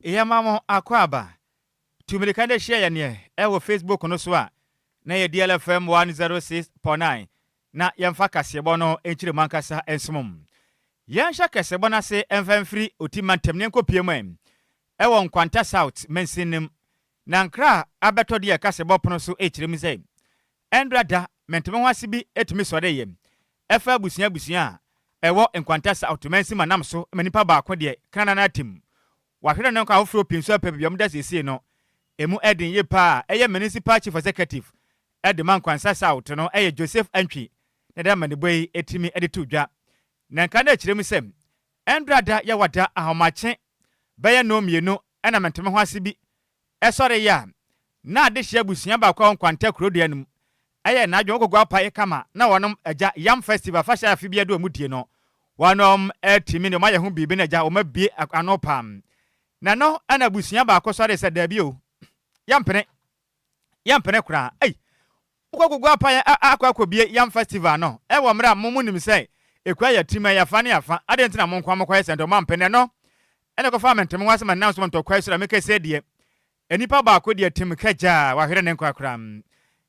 Yɛma mo akwaaba. Tu mmirika na hyia yɛn neɛ ɛwɔ Facebook no so a na yɛ DLFM 106.9 na yɛmfa kaseɛbɔ no nkyerɛ mu ankasa nsom mu. Yɛnhyɛ kaseɛbɔ no ase mfa mfiri Oti mantam ne nkɔpie mu ɛ ɛwɔ Nkwanta South mansin no mu. Na nkra a abɛtɔ deɛ kaseɛbɔ pono so ɛkyerɛ mu sɛ ɛndra da menteme ho ase bi ɛtumi sɔre yɛ ɛfa abusua abusua a ɛwɔ Nkwanta South mansin mu anam so ma nipa baako deɛ kanana no atim wahwere ne nkwa. Afoforɔ pii nso apɛ baabi a wɔda siesie no emu ɛden yie paa. Ɛyɛ Municipal Chief Executive ɛde ma Nkwanta South no, ɛyɛ Joseph Antwi na ɛde amanebɔ yi etimi ɛde to dwa. Na nka no akyerɛ mu sɛ ɛndra da yɛwada ahomakye bɛyɛ 2:00 ɛna menteme ho ase bi ɛsɔre yɛ a na adehyɛ abusua baako a Nkwanta kurodua no mu ɛyɛ n'adwene wɔkɔgu apae kama na wɔnom agya Yam Festival afahyɛ afe bi adu a wɔn die no, wɔnom atumi ne wɔn ayɛ ho biribi na agya wɔn abie ano pam. Na no ɛna abusua baako sɔre sɛ daabi o, yɛmpene, yɛmpene koraa. Ei, wokɔgugu apae akɔ akɔbie Yam Festival no ɛwɔ mmerɛ a mo mo nim sɛ ekua yɛ tim ɛyɛ afa ne afa adeɛ nti na mo nko mokɔyɛ sɛ ntɔ ampene no. Ɛna kɔfa menteme ho asɛm ɛnam so ntɔkwa yi so na meka sɛ deɛ nipa baako deɛ tim kagyaa wahwere ne nkwa koraa.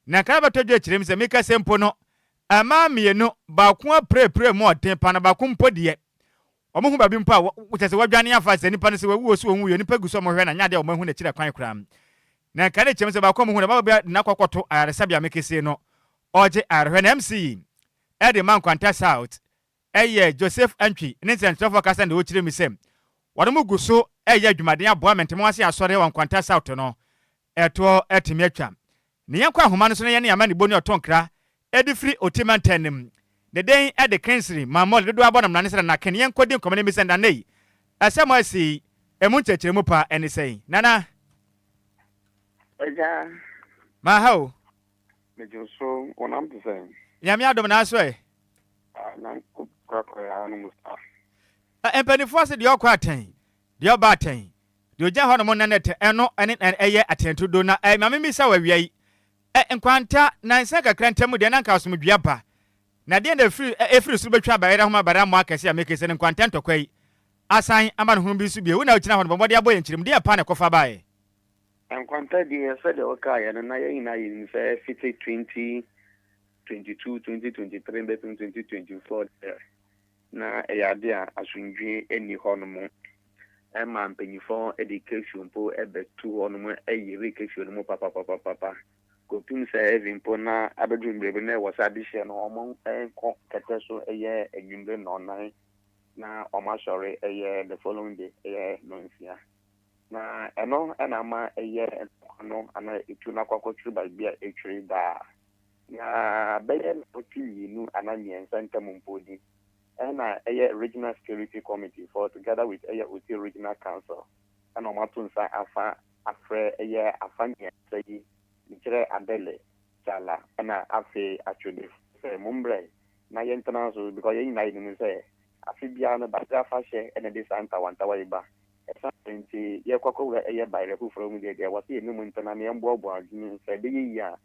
Na nkara bɛtɔ dwa akyerɛ mu sɛ meka sɛ mpo no ɛmaa mmienu baako apirepire mu ɔden pa na baako mpo deɛ ɔmo ho baabi mpo a kyerɛ sɛ wadwane afa sɛ nipa no sɛ wawu o, sɛ wɔn wuo nipa gu so ɔmo hwɛ na nyɛ adeɛ a ɔmo ahu n'akyirɛ kwan koraa. Na nka ne kyerɛ mu sɛ baako a ɔmo hu na baako bi de n'akɔ akɔto ayaresabea mekese no ɔgye ayarehwɛ. Na MC ɛde ma Nkwanta South, ɛyɛ Joseph Antwi ne nsɛntwerɛfoɔ kasa na wɔkyerɛ mu sɛ wɔn mo gu so ɛyɛ adwumaden aboa mɛntɛm ase asɔre wɔ Nkwanta South no ɛtoɔ ɛtumi atwa. Ne yɛn kɔ ahoma no so no, yɛn ne ama ne bo ne ɔtɔ nkra ɛde firi Oti mantam no mu ne den ɛde Kensiri Mamɔle dodoɔ abɔ nam nane sɛ Nana Ken. Yɛn kɔdi nkɔmɔ no bi sɛ nane yi ɛsɛ mo asi emu nkyerɛkyerɛ pa ɛne sɛn, Nana? Ɛgya. Maa ha o. Megye so, wɔnam te sɛ. Nyame adom na aso ɛ. Nyanko korakora no mu sa. Mpanimfoɔ ase deɛ ɔkɔ atɛn deɛ ɔba atɛn deɛ ogyina hɔ nom nane tɛ ɛno ɛne ɛyɛ atɛntodo. Na maame mi sa wɔ awia yi Nkwanta nansa kakra ntam deɛ na nka asomdua ba na deɛ na efiri soro bɛtwa abayɛrɛ ho abara mmɔ akɛse a meke sɛ ne Nkwanta ntɔkwa yi asan ama ne ho bi nso bio. Wo na wogyina hɔ no, bɔmmɔde abɔ yɛn nkyerɛmu deɛ pa ne kɔfa baeɛ. Nkwanta deɛ, sɛdeɛ wɔkaeɛ no na yɛn nyinaa yɛnim sɛ fiti 2022, 2023 bɛpem 2024 deɛ, na ɛyɛ ade a asomdwe ani hɔ nom. Ɛma mpanyinfoɔ de curfew mpo ɛbɛtu hɔ nom, ɛyere curfew no mu papapapapa kɔpem sɛ ɛvi mpo na abɛduru mmerɛ bi na ɛwɔ sɛ adehyeɛ no ɔmo nkɔ kɛtɛ so ɛyɛ anwummerɛ 4:00 na ɔmo asɔre ɛyɛ the following day ɛyɛ 6:00. Na ɛno ɛna ama ɛyɛ ntɔkwa no anaa etu no akɔ akɔtwere baabi a etwere daa. Na bɛyɛ 2 anaa 3 ntam mpo ni ɛna ɛyɛ Regional Security Committee for together with ɛyɛ Oti Regional Council ɛna ɔmo ato nsa afa afrɛ ɛyɛ afa mmiɛnsa yi, nkyerɛ Adele, Kyala ɛna afei Atwode sɛ mo mbrɛ na yɛntena so, because yɛn nyinaa yɛnim sɛ afe biara no bayerɛ afahyɛ ɛna de saa ntawantawa yi ba. Ɛsan nti yɛkɔ akɔwura ɛyɛ bayerɛ foforɔ mu deɛ wɔsɛ yɛne mu ntena na yɛmboaboa adwene sɛ ɛbɛyɛ yie a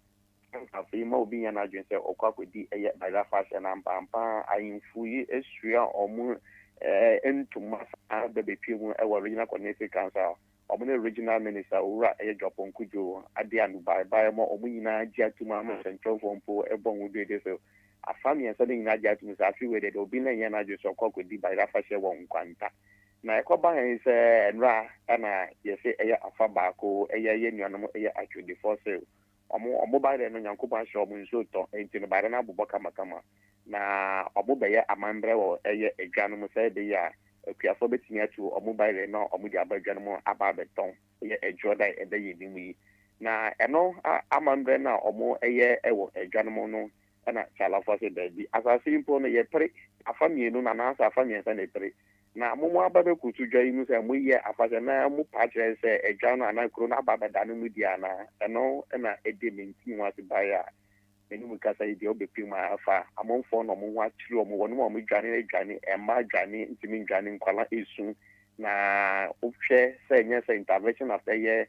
afei ma obi nya n'adwene sɛ ɔkɔ akɔdi ɛyɛ bayerɛ afahyɛ. Na mpampa ahemfo yi asua ɔmo ntoma saa bɛbɛpie mu ɛwɔ Regional Coordinating Council. Ɔmo ne Regional Minister Owura ɛyɛ Dwapɔn Kudwo ade ano baebae ma ɔmo nyinaa gye atum ama nsɛntwerɛfoɔ mpo ɛbɔ ho dede so afa mmiɛnsa no nyinaa gye atum sɛ afe wei deɛ obi na nyɛ n'adwene sɛ ɔkɔ akɔdi bayerɛ afahyɛ wɔ Nkwanta. Na ɛkɔba yɛn sɛ nnora ɛna yɛsɛ ɛyɛ afa baako ɛyɛ yɛ nuanom ɛyɛ atwodifoɔ sɛ ɔmo bayerɛ no Nyankopɔn ahyɛ ɔmo nsuo tɔ nti no bayerɛ no abobɔ kamakama na ɔmo bɛyɛ amambrɛ wɔ ɛyɛ adwa no mu sɛ ɛbɛyɛ a akuafoɔ bɛtumi atu ɔmo bayerɛ na ɔmo de aba adwa no mu aba abɛtɔn ɛyɛ adwa da ɛda yɛ anim yi. Na ɛno amambrɛ no a ɔmo ɛyɛ ɛwɔ adwa no mu no ɛna Kyalafoɔ sɛ baabi asase yi mpo no yɛpere afa mmienu na anaasɛ afa mmiɛnsa na ɛpere na mo aba bɛkoto dwa yi mu sɛ moyɛ afahyɛ na mo pa kyerɛ sɛ adwa no anaa kuro no aba bɛda no mu di anaa. Ɛno ɛna ɛde me ntim ho ase baeɛ a menim kasa yi deɛ wobɛpie mu a afa amanfoɔ na ɔmo ho akyerɛ ɔmo wɔnom a ɔmo dwane adwane, ɛma dwane ntumi ndwane, nkwala esu. Na wohwɛ sɛ ɛnyɛ sɛ intervention of ɛyɛ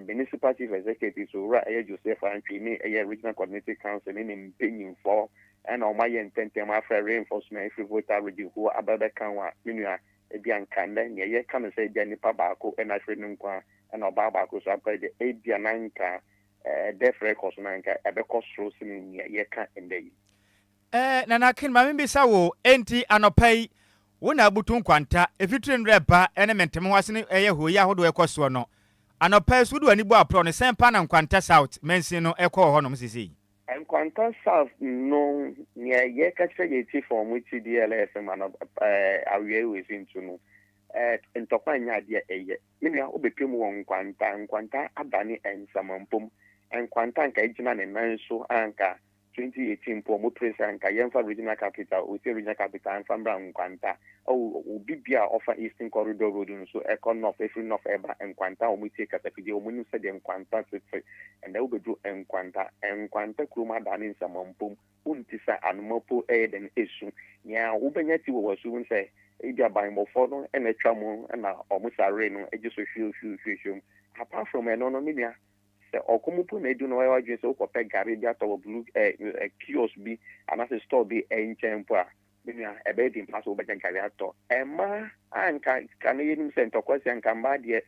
Municipal Chief Executive so Owura ɛyɛ Joseph Antwi ne ɛyɛ Regional Coordinating Council ne ne mpanyinfoɔ ɛna ɔmo ayɛ ntɛntɛm afrɛ reinforcement efiri Volta Region ho aba bɛka ho a me nua. Ebia nka nnɛ nea yɛka no sɛ ebia nipa baako na ahwere ne nkwa ɛna ɔbaa baako so akɔ deɛ, ebia na nka death records na nka ɛbɛkɔ soro sene nea yɛka nnɛ yi. Nana Ken, ma membisa wo, enti anɔpa yi wo na abutu Nkwanta ɛfitiri nwerɛ ba ne mentem ho ase ne ɛyɛ hooyi ahodoɔ ɛkɔ soɔ no, anɔpa yi so wode w'ani bɔ aporɔ no, sɛn pa na Nkwanta South mansin no ɛkɔ wɔ hɔnom sesei? Nkwanta South no, nea yɛka kyerɛ yɛn tiefo a wɔn ti DLFM ano awia wɔ esi nto no, ntɔkwa nyɛ adeɛ ɛyɛ. Me nua, wobɛpie mu wɔ Nkwanta, Nkwanta adane nsamampom. Nkwanta nka egyina ne nan so anka 2018 mpo ɔmo pere sɛ anka yɛmfa regional capital, Oti Regional Capital, mfa mbra Nkwanta. Ɔwɔ obi bia a ɔfa Eastern Corridor Road nso ɛkɔ north, efiri north ɛba Nkwanta a, wɔn tie kasafidie, wɔn nim sɛdeɛ Nkwanta tete. Ɛnna wobɛduru Nkwanta, Nkwanta kurom adane nsamampom. Wonti sɛ anoma po ɛyɛ dɛn esu. Nea wobɛnya ti wɔ w'asu mu sɛ ebi abanbɔfoɔ no ɛna atwa mu ɛna ɔmo sare no egye so hwio hwio hwio hwio. Apart from ɛno no, me nua, sɛ ɔkɔm po na edu na ɔyɛ wadwene sɛ wokɔpɛ gari bi atɔ wɔ blue ɛ ɛ kiosk bi anaasɛ store bi nkyɛn mpo a, me nua, ɛbɛyɛ di mpa so wobɛnya gari atɔ. Ɛmaa a nka ka no yɛnim sɛ ntɔkwa si a nka mmaa deɛ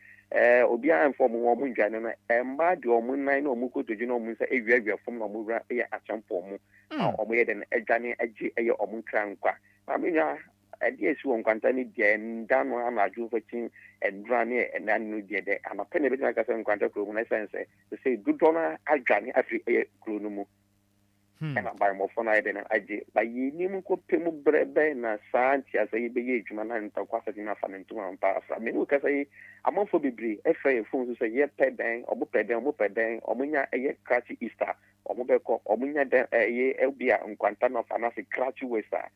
obiara mfa ɔmo ho ɔmo ndwane no, mmaa deɛ ɔmo nan na ɔmo kotodwe na ɔmo nsa ewiawia fam na ɔmo wura ɛyɛ akyɛmpɔn mu a ɔmo yɛ dɛ no adwane agye ɛyɛ ɔmo nkra nkwa. Na me nua, ɛdeɛ esi wɔ Nkwanta no deɛ, nda no anadwo mfakyi ndura ne ɛnan no deɛ dɛ anɔpɛ na ebɛtumi aka sɛ Nkwanta kuro mu no, ɛsɛn sɛ sɛ dodoɔ no adwane afiri ɛyɛ kuro no mu ɛna banbɔfoɔ no ayɛ dɛ no agye ba. Yɛnim nkɔpɛ mu berɛ bɛn na saa nteasɛ yi bɛyɛ adwuma na ntɔkwa sɛ tumi afa ne ntoma mpa afra. Mene wo kasa yi, amanfoɔ bebree ɛfrɛ yɛ phone so sɛ yɛpɛ dɛn, ɔmo pɛ dɛn, ɔmo pɛ dɛn, ɔmo nya ɛyɛ Krachi East a, ɔmo bɛkɔ, ɔmo nya dɛn ɛyɛ ɛbi a Nkwanta North anaasɛ Krachi West a,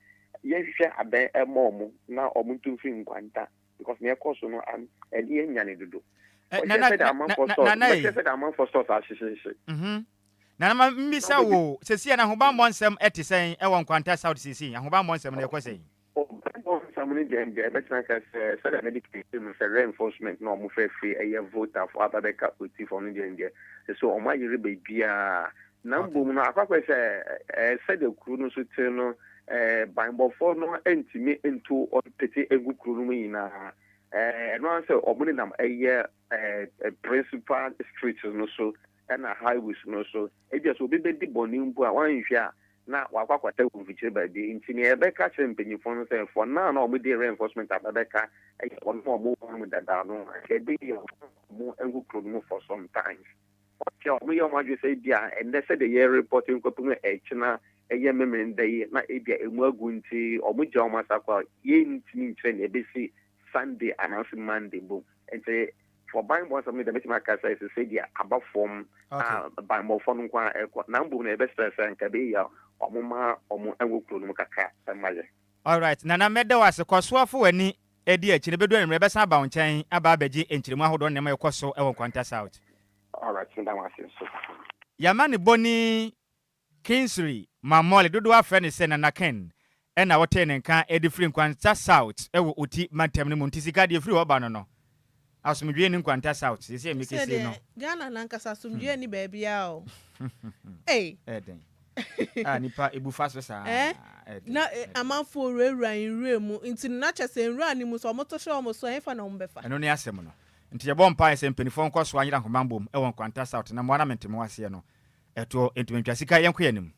yɛhwehwɛ abɛn ɛma ɔmo na ɔmo ntu mfiri Nkwanta, because nea ɛkɔ so no ɛne yɛ nya ne dodo. Nana, ɔhyɛ sɛ de amanfoɔ stores Nana bɛhyɛ sɛ de amanfoɔ stores ahyehyehye. Nana, ma mbisa wo, sɛsi a na ahobammɔ nsɛm ɛte sɛn ɛwɔ Nkwanta South sɛsi? Ahobammɔ nsɛm no ɛkɔ sɛn? Ɔbɛnbɔ nsɛm no deɛ ɛbɛtena ka sɛ sɛdeɛ mede kɛse mu sɛ reinforcement na ɔmo fɛ firi ɛyɛ Voltafoɔ aba bɛka Otifoɔ no deɛ sɛ ɔmo ayere baabiaa, na mbom no akɔakɔ sɛ sɛdeɛ kuro no so te no, banbɔfoɔ no ntumi nto pete egu kuro no mu nyinaa. Ɛno ara sɛ ɔmo nenam ɛyɛ principal street no so ɛna highways no so. Ebi sɛ obi bɛdi bɔne mpo a, wanhwɛ a na wakɔ akɔtɛ wɔ mfikyire baabi. Nti nea yɛbɛka kyerɛ mpanyinfoɔ no sɛ for now na ɔmo de reinforcement abɛbɛka ɛyɛ ɔno a ɔmo wɔ mu dada no, ɛbɛyɛ ɔmo ngu kuro no mu for some times. Ɔkyɛ ɔmo yɛ ɔmo adwene sɛ ebi a ɛnɛ sɛdeɛ yɛ report nkɔpem ɛkyina ɛyɛ mmemmere yi na ebi a emu agu, nti ɔmo gya ɔmo asakɔ a, yɛntumi nkyerɛ nea ɛbɛsi Sunday anaasɛ Monday bom. Nti for banbɔ nsɛm no deɛ, mɛtumi aka sɛ ɛsɛ sɛ deɛ aba fam a banbɔfoɔ no nko a ɛkɔ, na mbom na yɛbɛsrɛ sɛ nka ɛbɛyɛ a ɔmo ma ɔmo ɛwɔ kuro no mu kakra ɛma yɛ. Alright, Nana, mɛda wo ase. Kɔ so afo w'ani adi akyi no, bɛdu anwummerɛ bɛsan aba wo nkyɛn aba abɛgye nkyerɛmu ahodoɔ nneɛma ɛkɔ so ɛwɔ Nkwanta South. Alright, meda mo ase nso. Yɛama ne bɔni Kingsbury Mamole, dodoɔ afrɛ ne sɛ Nana Ken, ɛna wɔtee ne nka ɛde firi Nkwanta South ɛwɔ Oti mantam no mu. Nti sika deɛ firi hɔ ba no, asomdwoe ne Nkwanta South sɛsɛ mekɛsie no. Sɛdeɛ Ghana nankasa asomdwoe ni baabia o. Ei. Ɛden a nipa ebu fa so saa. Eh? Ɛden, na ɛden. Amanfoɔ wurawura nwura mu, nti no na kyɛ sɛ nwura no mu sɛ ɔmo to hyɛ ɔmo so, ɛhefa na ɔmo bɛfa? Ɛno ne asɛm no. Nti yɛbɔ mpae sɛ mpanimfoɔ nkɔ so anyera nhoma mbom ɛwɔ Nkwanta South na mmoa na mente mo aseɛ no ɛtoɔ ntumi ntwa sika. Yɛnkɔ yɛn anim.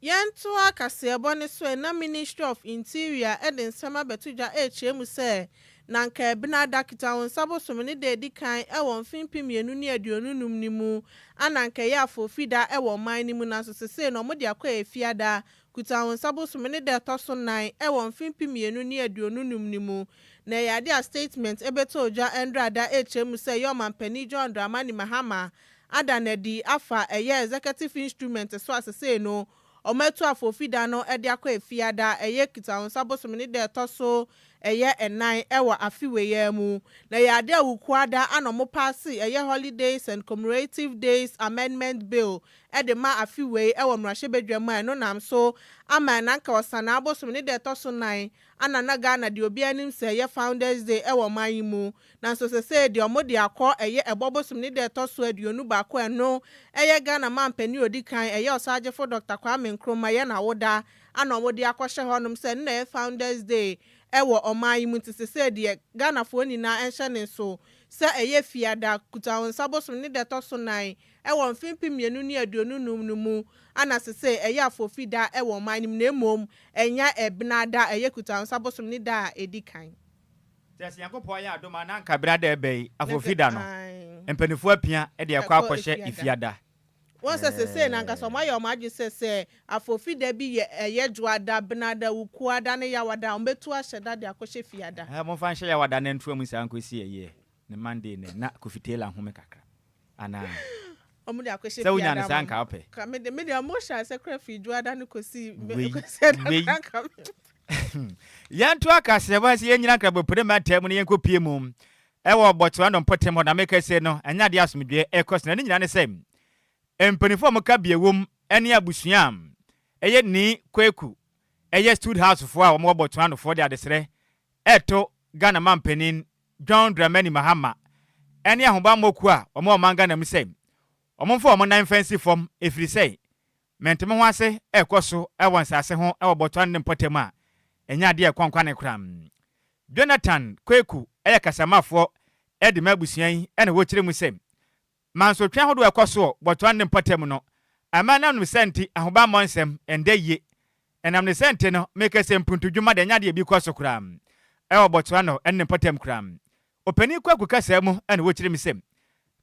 Yɛntoa kaseɛbɔ ne so. Ɛna Ministry of Interior ɛde nsɛm abɛto dwa ɛrekyerɛ mu sɛ na nka Ɛbenada Kitawonsa bosom ne da edi kan ɛwɔ mfe 2025 ne mu ana nka ɛyɛ afofida ɛwɔ ɔman no mu, nanso sesei na ɔmo de akɔ Efiada Kitawonsa bosom ne da ɛtɔ so 4 ɛwɔ mfe 2025 ne mu. Na ɛyɛ ade a statement ɛbɛtɔ dwa ɛndrada ɛrekyerɛ mu sɛ ɛyɛ ɔmampanin John Dramani Mahama ada n'adi afa ɛyɛ executive instrument so asesei no ɔmo atu afofida no ɛde akɔ Efiada, ɛyɛ Kitawonsa bosom ne da ɛtɔ so ɛyɛ 4 ɛwɔ afe wei mu. Na ɛyɛ ade a Wukuada ana ɔmo pass ɛyɛ Holidays and Commemorative Days Amendment Bill ɛde ma afe wei ɛwɔ mmarahyɛbadwa mu a ɛno nam so ama ɛnanka ɔsanaa bosom ne da ɛtɔ so 4 ana na Ghana deɛ obi anim sɛ ɛyɛ Founders Day ɛwɔ ɔman yi mu, nanso sɛsɛ deɛ ɔmo de akɔ ɛyɛ ɛbɔ bosom ne da ɛtɔ so 21. Ɛno ɛyɛ Ghana mampanin odi kan, ɛyɛ Ɔsagyefo Dr Kwame Nkrumah yɛ n'awoda ana ɔmo de akɔhyɛ hɔnom sɛ ɛno na ɛyɛ Founders Day. wɔ ɔman yi mu nti sesei deɛ Ghanafoɔ nyinaa nhyɛ ne nso sɛ ɛyɛ Fiada, Kutahonsa bosom ne da ɛtɔ so nan wɔ mfe 2025 no mu ana sesei ɛyɛ Afofi da wɔ ɔman no mu na mmom ɛnyɛ Ɛbenada a ɛyɛ Kutahonsa bosom ne da a ɛdi kan. Sɛ sɛ Nyankopɔn ayɛ adom a na anka Benada ɛbɛ yi, Afofi da no, mpaninfoɔ apia de ɛkɔ akɔhyɛ Efiada. Woahu sɛ seesei no ankasa wɔayɛ wɔn adwene sɛ sɛ Afofi da bi yɛ ɛyɛ Dwoada, Benada, Wukuada ne Yawada a, wɔbɛtu ahyɛ da de akɔhyɛ Fiada. Ɛɛ momfa nhyɛ Yawada no ntoa mu saa nkɔsi ɛyɛ ne Monday nnɛ na Kofi Taylor nhome kakra anaa? Wɔde akɔhyɛ Sɛ wonya Fiada no saa ama nka mo. wopɛ? Ka me de me deɛ wɔhyɛ ase koraa firi Dwoada no kɔsi Wei Kwasiada wei koraa nka me. Yɛntoa kaseɛbɔ ase yɛnnyina Nkrabopire mantam mu na yɛnkɔpue mu wɔ Botswana mpɔtam hɔ na meka sei no ɛnyɛ adeɛ a asomdwoeɛ ɛrekɔ so na ne nyinaa ne sɛ mpaninfoɔ a wɔka bea wom ne abusua a ɛyɛ Nii Kweku ɛyɛ Stood House foɔ a wɔwɔ Botswana foɔ de adesrɛ ɛreto Ghana manpanin John Dramani Mahama ɛne ahobammɔ kuo a wɔwɔ ɔman Ghana mu sɛ wɔmfa wɔn nan mfa nsi fam ɛfiri sɛ Mente me ho ase rekɔ so wɔ nsase ho wɔ Botswana ne mpɔtam a, ɛnyɛ adeɛ a ɛkɔ nkwane koraa. Jonathan Kweku yɛ kasamafoɔ de ma abusua yi na ɔkyerɛ mu sɛ, mansotwe ahodoɔ a ɛkɔ so wɔ Botswana ne mpɔtam no, ama ɛnam ne saa nti ahobammɔ nsɛm nda yie. Ɛnam ne saa nti no, meka sɛ mpuntudwuma deɛ ɛnyɛ adeɛ a ebi kɔ so koraa wɔ Botswana ne ne mpɔtam koraa. Ɔpanin Kwaku kasaa mu na ɔkyerɛ mu sɛ,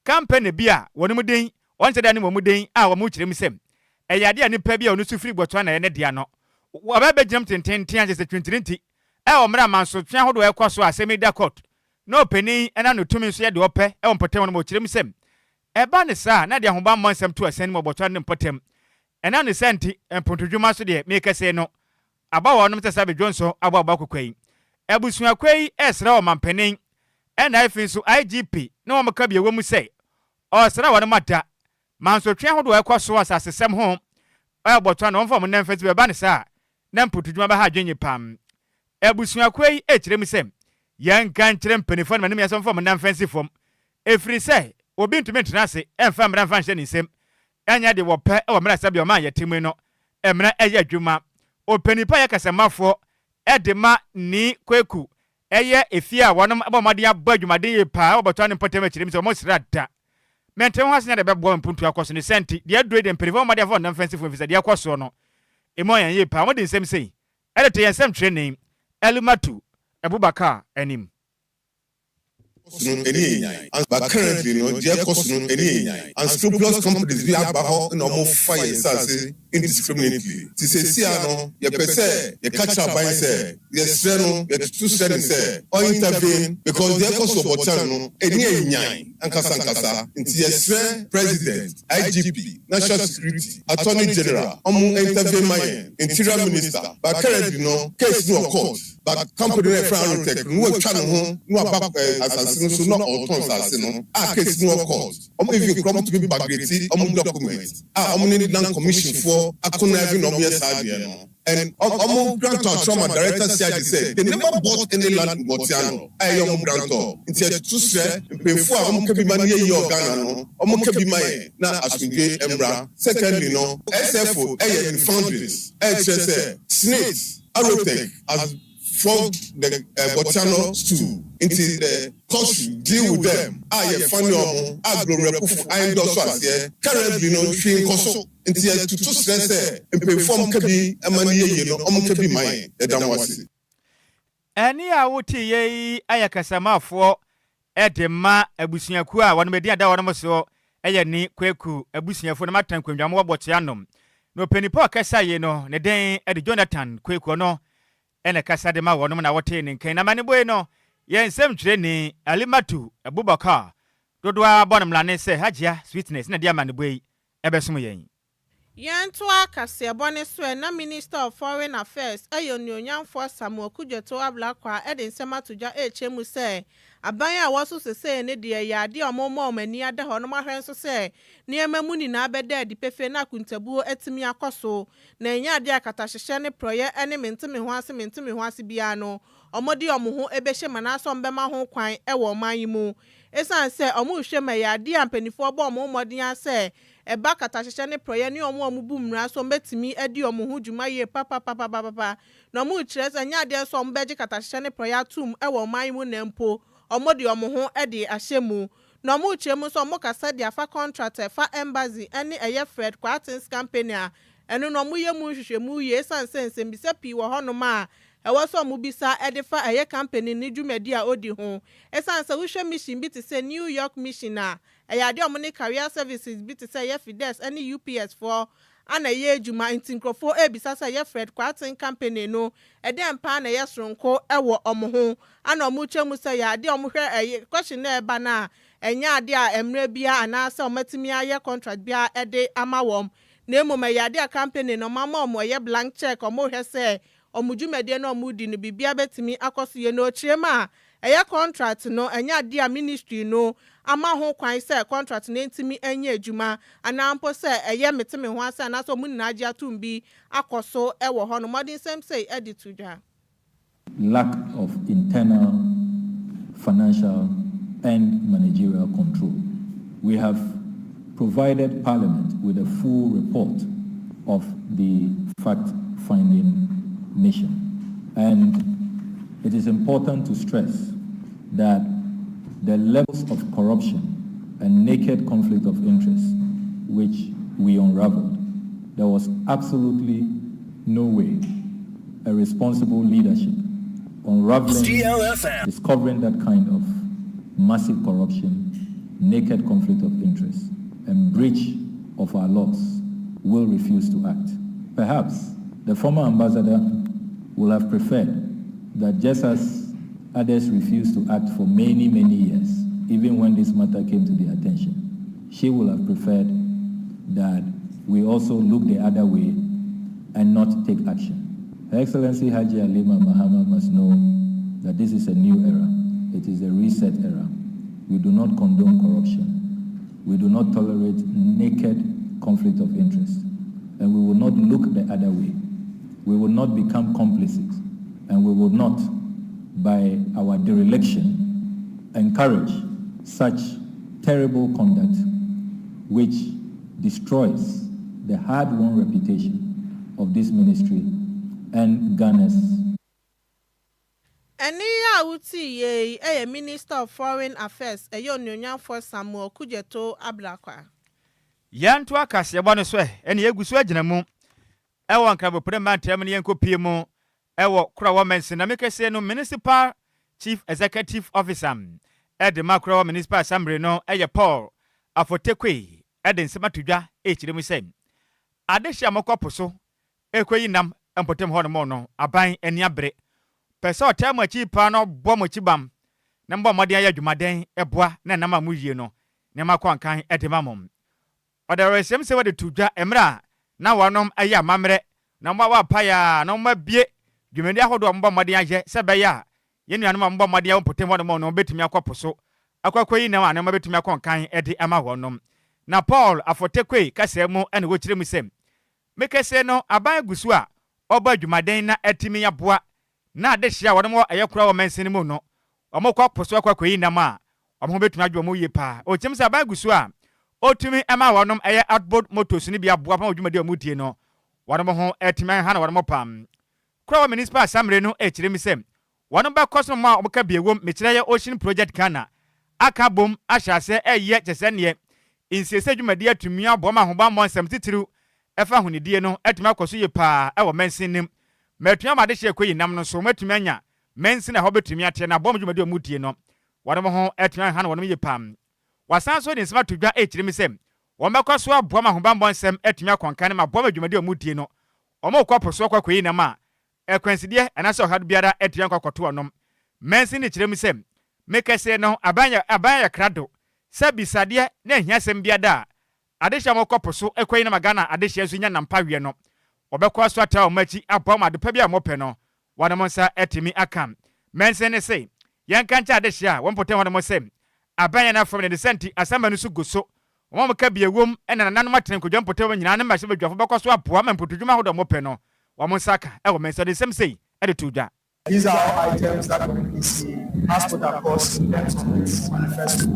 Kampani bi a wɔn din wɔnhyɛ da ne wɔn din a wɔkyerɛ mu sɛ ɛyɛ adeɛ a nipa bi a ɔno nso firi Botswana yɛ ne dea no, wɔaba abɛgyina mu tenteenten akyerɛ sɛ twintirinti wɔ mmerɛ a mansotwe ahodoɔ rekɔ so a asɛm yi da kɔɔto na ɔpanin yi nam ne tumi so yɛ deɛ ɔpɛ wɔ mpɔtam hɔ no ma ɔkyerɛ mu sɛ ɛba no saa a na ɛde ahobammɔ nsɛm to asiane mu wɔ Botswana ne mpɔtam. Ɛnam ne saa nti mpontodwuma so deɛ merekasa yi no Aba wɔnom sɛ sɛbe dwonso abɔ aba kokwa yi. Abusuakuo yi resrɛ ɔmanpanin ɛna afei nso IGP ne wɔn ka bi ɛwɔ mu sɛ ɔresrɛ wɔnom ada mansotwe ahodoɔ a ɛkɔ so wɔ asasesɛm ho wɔ Botswana wɔmfa wɔn nan mfa si bɛba no saa a na mpotudwuma bɛha adwene paa. Abusuakuo yi rekyerɛ mu sɛ yɛnka nkyerɛ mpaninfoɔ no ma ne mmiɛnsa wɔmfa wɔn nan mfa nsi fam ɛfiri sɛ obi ntumi ntena ase mfa mmara mfa nhyɛ ne nsam nyɛ deɛ wɔpɛ wɔ mmara sɛdeɛ ɔman a yɛte mu yi no mmara yɛ adwuma. Ɔpanin pa yɛ kasamafoɔ de ma Nii Kweku yɛ efie a wɔnom bɔ mmɔden abɔ adwumaden yie paa wɔ Botswana mpɔtam akyire mu sɛ wɔn sra da. Mente ho ase nya deɛ ɛbɛboa wɔn mpuntuo akɔ so ne saa nti deɛ aduro yi deɛ mpaninfoɔ bɔ mmɔden afa wɔn nam fansifoɔ ɛfiri sɛ deɛ ɛkɔ soɔ no emu ayɛ yie paa. Wɔde nsɛm sei de to yɛn nsɛmtwerɛni Alimatu Abubakar anim. So no ani enyan but currently no deɛ ɛkɔ so no ani enyan unscrupulous companies bi aba hɔ na ɔmo fa yɛn nsaase indiscriminately nti seesei ara no yɛpɛ sɛ yɛka kyerɛ aban sɛ yɛsrɛ no yɛtoto srɛ no sɛ ɔ intervene because deɛ ɛkɔ so wɔ Botswana no ani enyan ankasa ankasa nti yɛsrɛ president, IGP, national security, attorney general ɔmo intervene ma yɛn, interior minister but currently no case no wɔ court. But company no a yɛfrɛ no Arotech no watwa ne ho na waba asase no so na ɔretɔn asase no a case no wɔ court. Wɔn even koraa wɔtumi backdate wɔn document a wɔn ne land commission foɔ akonniving na wɔyɛ saa adeɛ no. And wɔn grantor atwerɛ ama director CID sɛ they never bought any land in Botiano a ɛyɛ wɔn grantor. Nti yɛto srɛ mpanyinfoɔ a wɔka bi ma no yɛ yie wɔ Ghana no wɔnka bi ma yɛn na asomdwoe mmra. Secondly no SFO yɛ in foundries a ɛkyerɛ sɛ SSNIT Arotech has flogged the Botswana stool nti the court should deal with them a yɛ fa ne ɔmo a Gloria Kufu a endorse aseɛ currently no hwee nkɔ so nti yɛ tutu srɛ sɛ mpanyinfoɔ ɔmo ka bi ma no yɛ yie no ɔmo nka bi ma yɛn yɛda mo ase. Ɛnne a woteeɛ yi yɛ kasamafoɔ de ma abusuakuo a wɔnom edin a ɛda wɔnom soɔ yɛ ne Kweku abusuafoɔ nom atena nkonnwa mu wɔ Bɔkyea nom. Na ɔpanin pa a ɔkasa yei no ne den de Jonathan Kweku ɔno na ɛkasa de ma wɔnom na wɔtee ne nka yi. Na amanebɔ yi no yɛ nsɛmtwerɛni Alimatu Abubakar dodoɔ ara bɔ no mmrane sɛ Hajia Sweetness na ɛde amanebɔ yi ɛbɛsom yɛn. Yɛntoa kaseɛbɔ no so ɛ, na Minister of Foreign Affairs yɛ Onuonyamfoɔ Samuel Kudjoto Ablakwa de nsɛm ato dwa rekyerɛ mu sɛ aban a ɛwɔ so sesei no deɛ ɛyɛ adeɛ a wɔrema wɔn ani ada hɔ na wɔahwɛ nso sɛ nneɛma mu nyinaa bɛda adi pefee na akontabuo atumi akɔ so na ɛnyɛ adeɛ a katahyehyɛ ne porɔeɛ ne mente-me-ho-ase mente-me-ho-ase biara no wɔde wɔn ho bɛhyɛ mu anaasɛ wɔbɛma ho kwan wɔ ɔman yi mu. Esiane sɛ wɔrehwɛ mu, ɛyɛ adeɛ a mpanimfoɔ bɔ wɔn ho mmɔden ara sɛ ɛba katahyehyɛ ne porɔeɛ ne wɔn a wɔbu mmara so wɔbɛtumi adi wɔn ho dwuma yie papapapapapa. Na wɔrekyerɛ sɛ ɛnyɛ adeɛ nso a wɔbɛgye katahyehyɛ ne porɔeɛ atom wɔ ɔman yi mu na mpo wɔde wɔn ho de ahyɛ mu. Na wɔrekyerɛ mu nso wɔkasa de afa contract a ɛfa embassy ne ɛyɛ Fred Kwarteng's company a ɛno no wɔyɛ mu nhwehwɛmu yie esiane sɛ nsɛmmisa pii wɔ hɔnom a ɛwɔ sɛ wɔbisa de fa ɛyɛ company no dwumadi a odi ho. Esiane sɛ wohwɛ mission bi te sɛ New York mission a, ɛyɛ adeɛ a wɔne carrier services bi te sɛ ɛyɛ FedEx ne UPS foɔ ana ɛyɛ adwuma nti nkurɔfoɔ rebisa sɛ ɛyɛ Fred Kwarteng company no ɛdɛn paa na ɛyɛ soronko wɔ wɔn ho ana wɔkyerɛ mu sɛ ɛyɛ adeɛ a wɔhwɛ ɛyɛ question no a ɛba no a ɛnyɛ adeɛ a mmerɛ biara anaasɛ wɔatumi ayɛ contract biara de ama wɔn na mmom ɛyɛ adeɛ a company no wɔama wɔn ɛyɛ blank check wɔrehwɛ sɛ wɔn dwumadie no a wɔredi no biribiara bɛtumi akɔ so yie. Na ɔkyerɛ mu a ɛyɛ contract no ɛnyɛ adeɛ a ministry no ama ho kwan sɛ contract no ntumi nyɛ adwuma anaa mpo sɛ ɛyɛ mete me ho ase anaasɛ wɔn nyinaa agye atom bi akɔ so wɔ hɔ no mmɔden nsɛm sei de to dwa. Lack of internal financial and managerial control. We have provided Parliament with a full report of the fact-finding mission. And it is important to stress that the levels of corruption and naked conflict of interest which we unraveled, there was absolutely no way a responsible leadership unraveling, discovering that kind of massive corruption, naked conflict of interest, and breach of our laws will refuse to act. Perhaps the former ambassador will have preferred that just as others refused to act for many, many years, even when this matter came to their attention, she will have preferred that we also look the other way and not take action. Her Excellency Hajia Alima Mahama must know that this is a new era. It is a reset era. We do not condone corruption. We do not tolerate naked conflict of interest. And we will not look the other way. We will not become complicit. And we will not, by our dereliction, encourage such terrible conduct which destroys the hard-won reputation of this ministry and Ghana's. Ɛne a wotii yei yɛ Minister of Foreign Affairs ɛyɛ Onuonyamfoɔ Samuel Okudzeto Ablakwa. Yɛntoa kaseɛbɔ no so ɛ, ɛne yɛgu so agyina mu ɛwɔ Nkrabopre mantam no yɛnkɔpie mu ɛwɔ Korɔwɔ Mansin na kɛseɛ no. Municipal Chief Executive Officer ɛde ma Korɔwɔ Municipal Assembly no ɛyɛ Paul Afotekwe ɛde nsɛm ato dwa ɛkyerɛ mu sɛ adehye a mokɔ po so ɛkɔyi nam mpɔtam hɔ nom no, aban ani abere pɛ sɛ ɔtaa mo akyi paa na ɔbɔ mo akyi bam na mbɔ mmɔden ayɛ adwumaden ɛboa na nam a moyie no nneɛma kɔ nkan ɛde ma mo. Ɔde awerɛhyɛm sɛ wɔde to dwa mmerɛ a na wɔnom ɛyɛ amammerɛ na mo a wɔapaeɛ a na wɔn abie dwumadi ahodoɔ a wɔbɔ mmɔden ayɛ sɛ ɛbɛyɛ a yɛn nuanom a wɔbɔ mmɔden a mpɔtam hɔ nom no bɛtumi akɔ po so akɔ akɔyi nam a nneɛma bɛtumi akɔ nkan ɛde ama wɔnom. Na Paul Afɔtekwe kasa mu ɛna wɔkyerɛ mu sɛ mekɛseɛ no aban gu so a ɔbɔ adwumaden na atumi aboa na adehyia a wɔnom wɔ ɛyɛ kora wɔ mansin mu no wɔn kɔ po so akɔ akɔyi nam a wɔn ho bɛtumi adwo wɔn yie paa. Ɔkyerɛ sɛ aban gu so a ɔtumi ɛma wɔnom ɛyɛ outboard motors no bi aboa pam dwumadi a wɔn die no wɔnom ho ɛtumi aha na wɔnom pam. Kora wɔ Municipal Assembly no ɛkyerɛ mi sɛ wɔnom bɛkɔ so mu a wɔka bie wom mekyerɛ yɛ Ocean Project Ghana aka bom ahyɛ aseɛ ɛyɛ kyɛ sɛ neɛ nsiesie dwumadi atumi aboa ma ahobammɔ nsɛm titiriw ɛfa ahonidie no atumi akɔ so yie paa ɛwɔ mansin nim ma atumi ama adehyɛ ɛkɔ yi nam no so wɔatumi anya mansin a ɛhɔ bɛtumi ateɛ na aboa mu dwumadi a wɔn die no wɔnom ho atumi aha na wɔnom yie paa. Wasan so de nsɛm ato dwa ɛkyerɛ mi sɛ wɔn bɛkɔ so aboa ma ahobammɔ nsɛm atumi akɔnkan ma aboa ma dwumadi a wɔn die no wɔn kɔ po so akɔ akɔyi nam a ɛkwansideɛ anaasɛ ɔhaw biara atumi akɔ akɔto wɔnom. Mansin ne kyerɛ mu sɛ mekɛseɛ no aban yɛ aban yɛ krado sɛ bisadeɛ na ahiasɛm biada a adehyɛ a wɔkɔ po so ɛkɔ yi nam Ghana adehyɛ nso nya nampa wie no wɔbɛkɔ so ata wɔn akyi aboa wɔn adepa bi a wɔpɛ no wɔn nsa atumi aka. Mansin ne se yɛnka nkyɛn adehyɛ a wɔn mpɔtam hɔ nom sɛ aban yɛn afam ne de sɛnti asɛmba no so gu so wɔn a wɔka bie wom ɛna nananom atena nkonnwa mpɔtam nyinaa ne mmarahyɛ badwafo bɛkɔ so aboa ma mpotodwuma ahodoɔ a wɔpɛ no wɔn nsa aka ɛwɔ mansin de nsɛm sei ɛde to dwa. These are all items that NPC has put across in terms of its manifesto,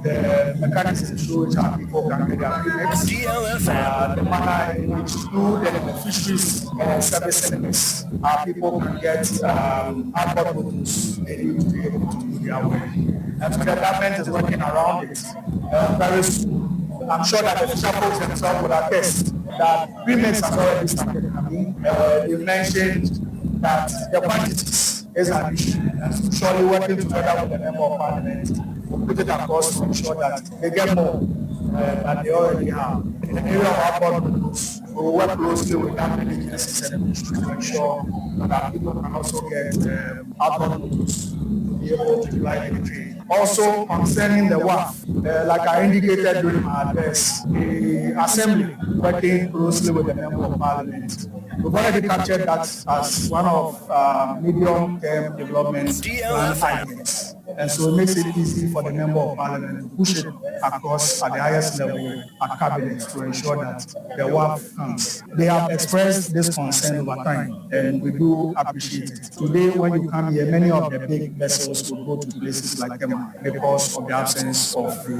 the mechanisms through which our people can get their payments, the manner in which through the beneficiaries service centers, our people can get outboard motors they need to be able to do their work. And so the government is working around it very soon. I'm sure that the fisher folks themselves will attest that remix has already started coming. They mentioned that the quantities is an issue. And so surely working together with the member of parliament, we'll put it across to ensure that they get more than they already have. In the area of outboard motors, we will work closely with government agencies and ministries to ensure that people can also get outboard motors to be able to ply the trade. Also, concerning the WAF, like I indicated during my address, the Assembly working closely with the Member of Parliament. We've already captured that as one of medium-term development plan items. And so it makes it easy for the Member of Parliament to push it across at the highest level at Cabinet to ensure that the WAF comes. They have expressed this concern over time, and we do appreciate it. Today, when you come here, many of the big vessels will go to places like Tema because of the absence of the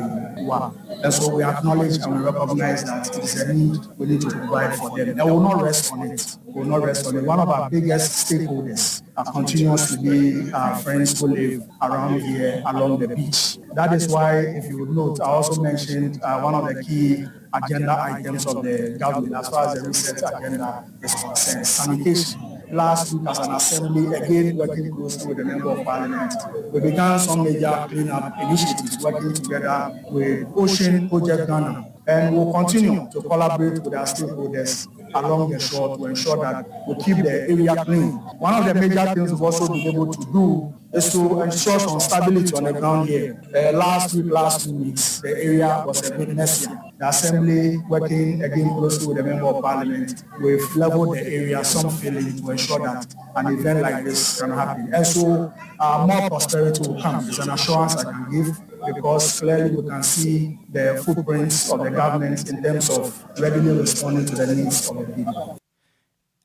WAF. And so we acknowledge and we recognize that it is a need we need to provide for them. And we will not rest on it. We will not rest on it. One of our biggest stakeholders continues to be our friends who live around here along the beach. That is why, if you would note, I also mentioned one of the key agenda items of the government as far as the research agenda is concerned, sanitation. Last week as an assembly, again working closely with the Member of Parliament, we began some major cleanup initiatives working together with Ocean Project Ghana. And we'll continue to collaborate with our stakeholders along the shore to ensure that we keep the area clean. One of the major things we've also been able to do is to ensure some stability on the ground here. Last week, last 2 weeks, the area was a bit messier. The Assembly, working again closely with the Member of Parliament, we've leveled the area, some filling to ensure that an event like this can happen. And so more prosperity will come. It's an assurance I can give because clearly we can see the footprints of the government in terms of readily responding to the needs of the people.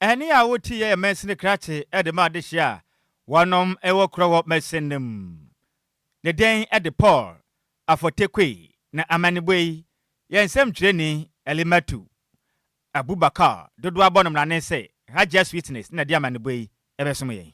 Ɛne a wotie yɛ mansini krakye de ma adehye a wɔnom ɛwɔ korɔ wɔ mansini no mu ne den de Paul Afɔtekwe na amanebɔ yi yɛn nsɛmtwerɛni Elimatu Abubakar dodoɔ abɔ no mmrane sɛ Hajia Sweetness na de amanebɔ yi ɛbɛsom yɛn.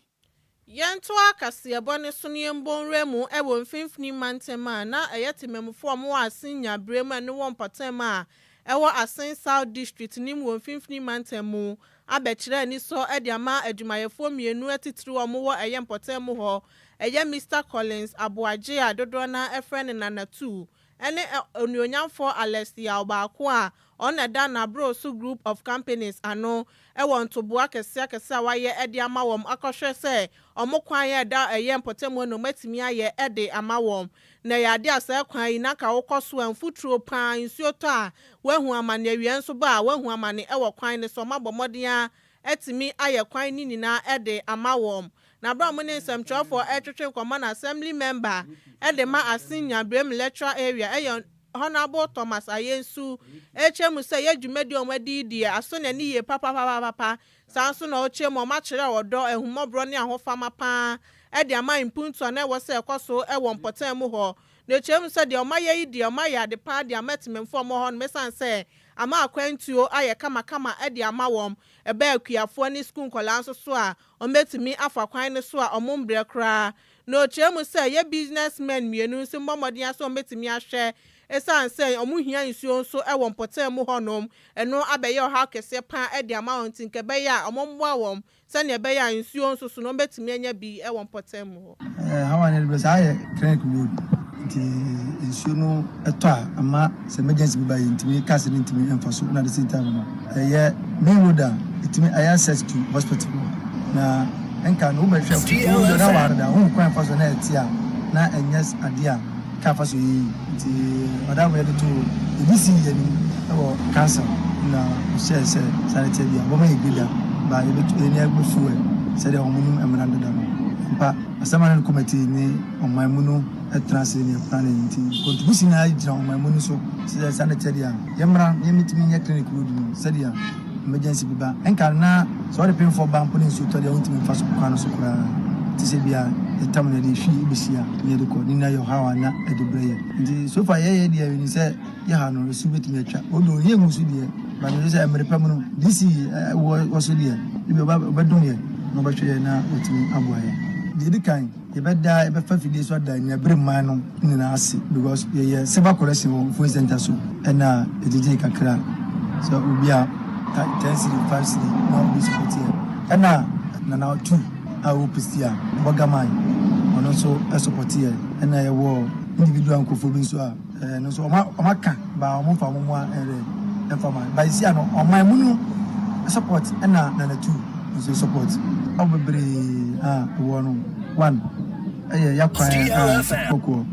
Yɛntoa kaseɛbɔ ne so ne yɛmbɔ nwura mu wɔ Mfimfini Mantam a na ɛyɛ temamufoɔ a wɔwɔ Asen Nyaberɛ mu a ne wɔ mpɔtam a ɛwɔ Asen South District ne mu wɔ Mfimfini Mantam mu abɛkyerɛ anisɔ de ama adwumayɛfoɔ mmienu atitiriw a wɔwɔ ɛyɛ mpɔtam mu hɔ, ɛyɛ Mr Collins Aboagye a dodoɔ no ɛfrɛ no Nanatu ɛne onuonyamfoɔ Alex Yaw baako a ɔno ɛda Nabroso Group of Companies ano ɛwɔ ntoboa kɛseɛ akɛseɛ a wayɛ de ama wɔn akɔhwɛ sɛ ɔmo kwan yɛ ɛda ɛyɛ mpɔtam hɔ na ɔmo atumi ayɛ de ama wɔn. Na ɛyɛ ade a saa kwan yi n'aka wokɔ so a mfuturo paa, nsuo tɔ a wahu amane, awia nso ba a wahu amane ɛwɔ kwan no so. Ɔmo abɔ mmɔden a ɛtumi ayɛ kwan ne nyinaa ɛde ama wɔn. Na abira mo ne nsɛmtwerɛfoɔ ɛtwetwe nkɔmɔ na assembly member ɛde ma Asen Nyabrem electoral area, ɛyɛ Honourable Thomas Ayensu, ɛkyerɛ mu sɛ yɛ dwumadi a wɔn adi deɛ aso n'ani yie papapapapa. Saa nso na ɔkyerɛ mu ɔmo akyerɛ ɔdɔ, ahummɔborɔ ne ahofama paa ɛde ama mpuntu a na ɛwɔ sɛ ɛkɔ so ɛwɔ mpɔtam mu hɔ. Na ɛkyerɛ mu sɛ deɛ ɔmo ayɛ yi deɛ, ɔmo ayɛ ade paa de ama temamufoɔ ɔmo hɔ no, mesan sɛ ama akwantuo ayɛ kamakama ɛde ama wɔn, ɛbɛyɛ akuafoɔ ne sukuu nkɔlaa nso so a wɔn afa kwan no so a wɔn mbrɛ koraa. Na ɔkyerɛ mu sɛ yɛ businessmen mmienu nso mmɔ mmɔden asɛ wɔn bɛtumi ahwɛ, ɛsiane sɛ wɔn hia nsuo nso wɔ mpɔtam mu hɔnom, ɛno abɛyɛ ɔhaw kɛseɛ paa ɛde ama wɔn, nti nka ɛbɛyɛ a wɔn mmoa wɔn sɛnea ɛbɛyɛ a nsuo nso so no wɔn bɛtumi anya bi wɔ mpɔtam mu hɔ. Hawa ne saa yɛ clinic road, nti nsuo no ɛtɔ a ama sɛ emergency bi ba yɛ ntumi cars no ntumi mfa so. Na at the same time no ɛyɛ main road a ɛtumi ɛyɛ access to hospital, na nka no wobɛhwɛ fufuo na ware da wohu kwan fa so na ɛte a na ɛnyɛ adeɛ a kaa fa so yɛyi. Nti ɔda mo yɛde to ebi si yɛ nim ɛwɔ council na ɔhyɛɛ sɛ sane teɛ bi a wɔma yɛ grader ba yɛbɛtu yɛni agu ɛ sɛdeɛ wɔn nim mmara deda no mpa asɛm committee ne ɔman mu no ɛtena ase ne ɛpra ne nti contribution na gyina ɔman mu no so sɛ sane teɛ deɛ a yɛmmra na yɛmɛtumi nyɛ clinic road no sɛdeɛ emergency bi ba nka na sɛ ɔde pemfoɔ ba mpo ne nsuo tɔ deɛ wontumi mfa so kwan no so koraa te sɛ bia. Yɛtam no yɛde hwi bɛhyia na yɛde kɔ. Ne nyinaa yɛ ɔhaw a na ɛde brɛ yɛn. Nti so far yɛyɛ deɛ yɛnim sɛ yɛ ha no nsu bɛtumi atwa. Although yɛnhu so deɛ but mehu sɛ mmere pa mu no DC wɔ wɔ so deɛ ebi ɔbɛdom yɛn na ɔbɛhwɛ yɛn na watumi aboa yɛn. Deɛ ɛdi kan yɛbɛda yɛbɛfa fidie so ada Nyaberem man no nyinaa ase because yɛyɛ silver collection wɔ Mfoni Center so ɛna yɛgyegyee kakra sɛ obi a 10 cedi 5 cedi na obi support yɛn ɛna Nana Tu a ɔwɔ Pistia Bɔgaman ɔno nso support yɛn ɛna yɛwɔ individual nkurɔfoɔ bi nso a Ɛno nso ɔma ɔma ka ba ɔmo nfa ɔmo mmoa ɛdɛ ɛnfa ma ba sisi ano ɔman mu no support ɛna nana tu nso support. Awo bebree a ɛwɔ no one ɛyɛ yakwan a ɛkɔkɔ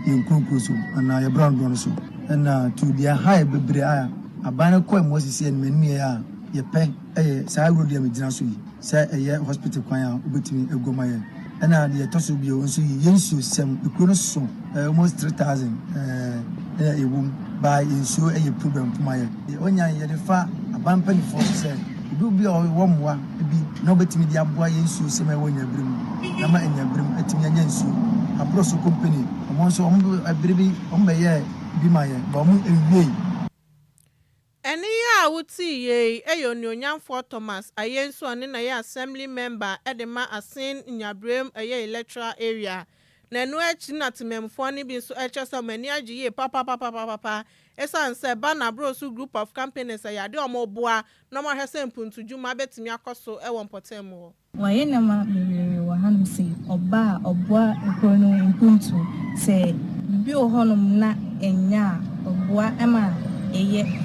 yɛn nkuronkuro so anaa yɛ brɔno brɔno so ɛna two deɛ ɛha yɛ bebree a aban no kɔ ɛmoa sisi ɛnum ɛnum yɛ a yɛpɛ ɛyɛ saa road yi a megyina so yi. Sɛ ɛyɛ hospital kwan a wobɛtumi agu ama yɛn. Ɛna deɛ ɛtɔ so bio nso yi yɛn nsuo sɛm ekuro no so almost 3000 ɛna ɛwɔ mu baa yɛn nsuo ɛyɛ problem poma yɛn. Deɛ ɔnya yɛde fa aban mpanimfoɔ so sɛ obi obi a ɔwɔ mmoa bi na ɔbɛtumi de aboa yɛn nsuo sɛm a ɛwɔ Nyabirim mu na ama Nyabirim atumi anya nsuo. Aboro so company wɔn nso wɔn bere bi wɔn bɛyɛɛ bi ma yɛn but wɔn nwiei. Ɛnne yi a wotee yei yɛ Onuonyamfoɔ Thomas Ayensu a ɔno na ɛyɛ Assembly Member de ma Asin Nyabrem ɛyɛ Electoral Area. Na ɛno akyi na temammufoɔ no bi nso kyerɛ sɛ wɔn ani agye yie papapapapapa ɛsiane sɛ Ba Nabrosu Group of Companies ɛyɛ adeɛ a wɔboa na wɔahwɛ sɛ mpuntudwuma bɛtumi akɔ so wɔ mpɔtam hɔ. Wɔayɛ nneɛma bebree wɔ hanom sei, ɔba a ɔboa kuro no mpuntuo. Sɛ biribi wɔ hɔnom na ɛnyɛ a, ɔboa ma yɛyɛ.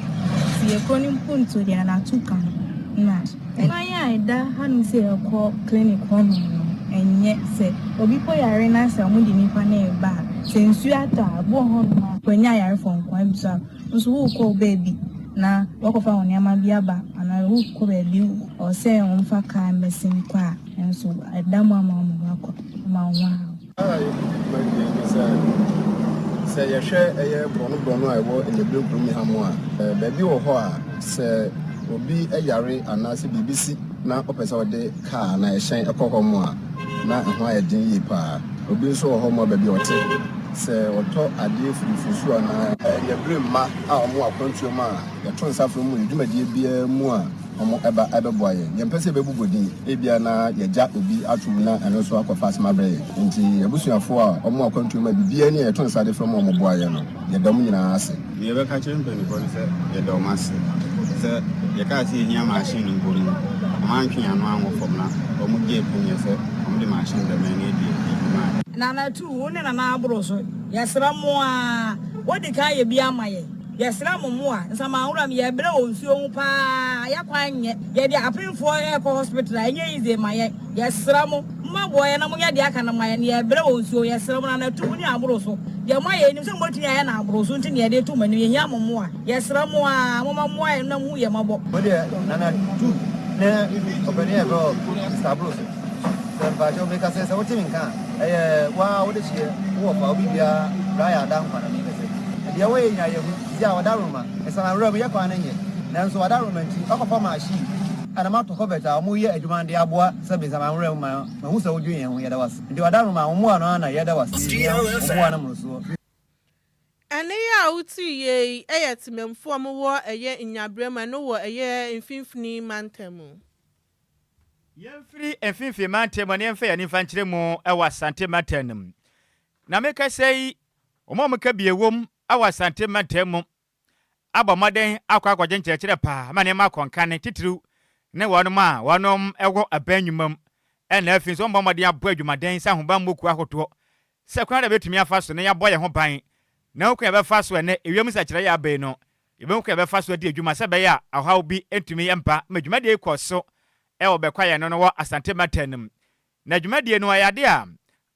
Nti yɛ kuro no mpuntuo deɛ n'ato ka ho. Na kwan a ɛda hanom sei a ɛkɔ clinic hɔnom no, ɛnyɛ. Sɛ obi kɔ yare na sɛ wɔde nipa no reba a, sɛ nsuo atɔ a, ebi wɔ hɔnom a, wɔnyɛ ayarefoɔ nko ara, ebi nso a, Wo nso worekɔ wo baabi na woakɔfa wo nneɛma bi aba anaa worekɔ baabi ɔwɔ sɛ wɔmfa kaa mmɛsen kɔ a, ɛnso ɛda mu ama wɔn ho akɔ ama wo ho ahaw. A yɛde di dwumadie ne sɛ, sɛ yɛhwɛ ɛyɛ borɔno borɔno a ɛwɔ Nyabirim kurom ha mu a, baabi wɔ hɔ a sɛ obi yare anaasɛ biribi si na ɔpɛ sɛ ɔde kaa anaa ɛhyɛn kɔ hɔ mu a, na ɛho ayɛ den yie paa. Obi nso wɔ hɔ ma baabi a ɔte, sɛ ɔtɔ adeɛ firi Fosu anaa Nyabire mma a wɔwɔ akwantuo mu a, yɛto nsa frɛ wɔn wɔ yɛn dwumadie biara mu a wɔba bɛboa yɛn. Yɛmpɛ sɛ yɛbɛbobɔ din, ebia na yɛagya obi atom na ɛno nso akɔfa asɛm abrɛ yɛn. Enti abusuafoɔ a wɔwɔ akwantuo mu a biribiara ni a yɛto nsa de frɛ wɔn a wɔboa yɛn no, Yɛda wɔn nyinaa ase. Deɛ yɛbɛka akyerɛ mpanimfoɔ ne sɛ yɛda wɔn ase sɛ yɛkaa sɛ yɛhia machine mpo no, wɔantwe yɛn ano anwɔ fam na wɔgyee pene sɛ wɔde machine bɛma yɛn na yɛadi dwuma a. Nana Tu, wo ne Nana Aboro so, yɛsrɛ mo aa, wodi kan ayɛ bi ama yɛn. Yɛsrɛ mo mmoa, Nsamanwuram, yɛbrɛ wɔ nsuo ho paa, yɛ kwan nyɛ, yɛde apemfoɔ rekɔ hospital a, ɛnyɛ easy ma yɛn. Yɛsrɛ mo, momma boa yɛn na monyɛ deɛ aka no ma yɛn, yɛbrɛ wɔ nsuo, yɛsrɛ mo, Nana Tu, wo ne Aboro so, deɛ moayɛ, yɛnim sɛ mobɛtumi ayɛ no aboro so nti na yɛde reto mo anim, yɛhia mo mmoa, yɛsrɛ mo aa, momma mmoa yɛn na mohu yɛn mmɔbɔ. Wo deɛ Nana Tu ne ɔpanin a yɛfrɛ no Mister Aboro so, sɛ mpakyɛw meka sɛ sɛ wote me nka a, ɛyɛ wo ara wode hyeɛ, wo wɔfa, wo biribiara, bra yɛ ada nkwa na meka sɛ deɛ woyɛ nyinaa yɛhu, sisi a wadaworoma, nsamanwerɛ mu yɛ kwan no nyɛ, nanso wadaworoma nti wakɔfa machine a na mato covert a wɔyɛ adwuma no de aboa sɛ nsamanwerɛ mu ma mahu sɛ wodwen yɛn ho, yɛda wo ase. Nti wadaworoma wo mmoa no ara na yɛda wo ase, yɛhia wo mmoa no mmorosoɔ. Ɛnne yi a wote yei yɛ temamfoɔ a wɔwɔ ɛyɛ Nyabrɛ mu, ɛno wɔ ɛyɛ Mfimfini mantam mu. Yɛmfiri Mfimfini mantam mu na yɛmfa yɛn ani mfa nkyerɛ mu wɔ Asante mantam no mu. Na mekasa yi, wɔn a wɔka bi wom wɔ Asante mantam mu abɔ mmɔden akɔ akɔgye nkyerɛkyerɛ pa ma nneɛma akɔ nkan, titiriw ne wɔnom a wɔnom wɔ aban nnwuma mu, ɛna afei nso wɔbɔ mmɔden abɔ adwumaden sɛ ahobammɔ kuo ahodoɔ sɛ kwan a yɛbɛtumi afa so na yɛabɔ yɛn ho ban na kwan a yɛbɛfa so ɛnɛ ewiem nsakyeraeɛ a aba yi no yɛbɛhu kwan a yɛbɛfa so adi adwuma sɛ ɛbɛyɛ a ɔhaw bi ntumi mba ma dwumadie yi kɔ so wɔ bɛkwaeɛ no no wɔ Asante mantam no mu. Na dwumadie no ɛyɛ adeɛ a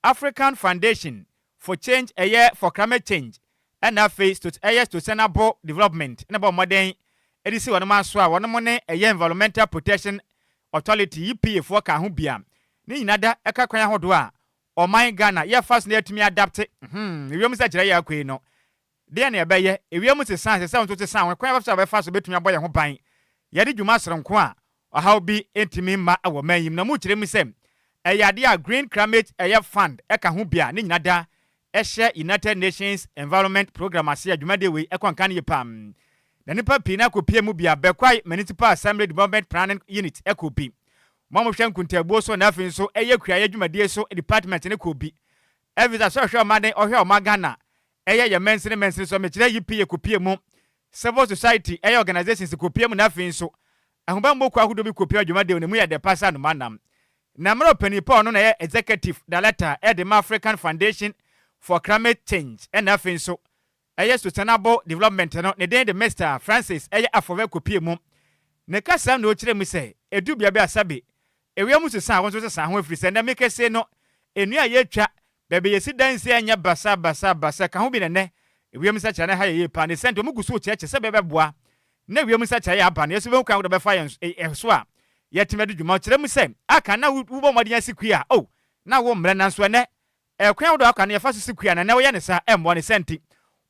African Foundation for Change ɛyɛ for Climate Change ɛna afei stos ɛyɛ Sustainable Development na ɛbɔ mmɔden de si wɔnom aso a wɔnom ne ɛyɛ Environmental Protection Authority, EPA, foɔ ka ho bi a ne nyina da ɛka kwan ahodoɔ a ɔman Ghana yɛfa so na yɛatumi adapte hmm ewiem nsakyeraɛ yi a akɔ yi no. Deɛn na yɛbɛyɛ? Ewiem sesa a ɛsɛ sɛ wo nso sesa wo. Kwan a wobɛfa so bɛtumi abɔ yɛn ho ban. Yɛde dwuma soronko a ɔhaw bi ntumi mma wɔ ɔman yi mu. Na wɔkyerɛ mu sɛ, Ɛyɛ adeɛ a Green Climate ɛyɛ Fund ɛka ho bi a ne nyina da ɛhyɛ United Nations Environment Programme ase a dwumadie wei ɛkɔ nkan yie paa na nnipa pii no akɔpie mu bi a Bekwai Municipal Assembly Development Planning Unit ɛkɔ bi. Mo a mohwɛ nkuntaabuo so na afei nso ɛyɛ kuayɛ dwumadie so department no kɔ bi. Ɛfiri sɛ ɔhwɛ ɔma den ɔhwɛ ɔma Ghana ɛyɛ yɛ mansini mansini so mekyerɛ UPA kɔpie mu, Civil Society ɛyɛ organisations kɔpie mu na afei nso ahobammɔ kuo ahodoɔ bi kɔpie dwumadie no mu yɛ dɛ pa sɛ anoma nam. Na mmerɛ ɔpanin Paul no na ɛyɛ Executive Director ɛde ma African Foundation for Climate Change ɛna afei nso ɛyɛ Sustainable Development no, ne din de Mister Francis ɛyɛ Afɔvɛ kɔpie mu. Ne kasa na ɔkyerɛ mu sɛ ɛdu bea bi a sɛbe ewiem sesa a wɔn nso sesa ho ɛfiri sɛ nnɛ mekɛse no nnua a yɛtwa baabi yɛsi dan si ɛnyɛ basa basa basa ka ho bi na nnɛ ewiem nsakyeraɛ no ha yɛ yie paa ne sɛ nti wɔn gu so kyerɛkyerɛ sɛ bɛbɛboa na ewiem nsakyeraɛ yɛ aba no yɛso bɛhu kwan wɔde bɛfa yɛn so a yɛtumi adi dwuma. Ɔkyerɛ mu sɛ aka na wobɔ mmɔden asi kua a oh na wo mmerɛ nanso ɛnɛ ɛkwan ahodoɔ aka no yɛfa so si kua na ɛnɛ woyɛ ne saa ɛmmoa ne sɛ nti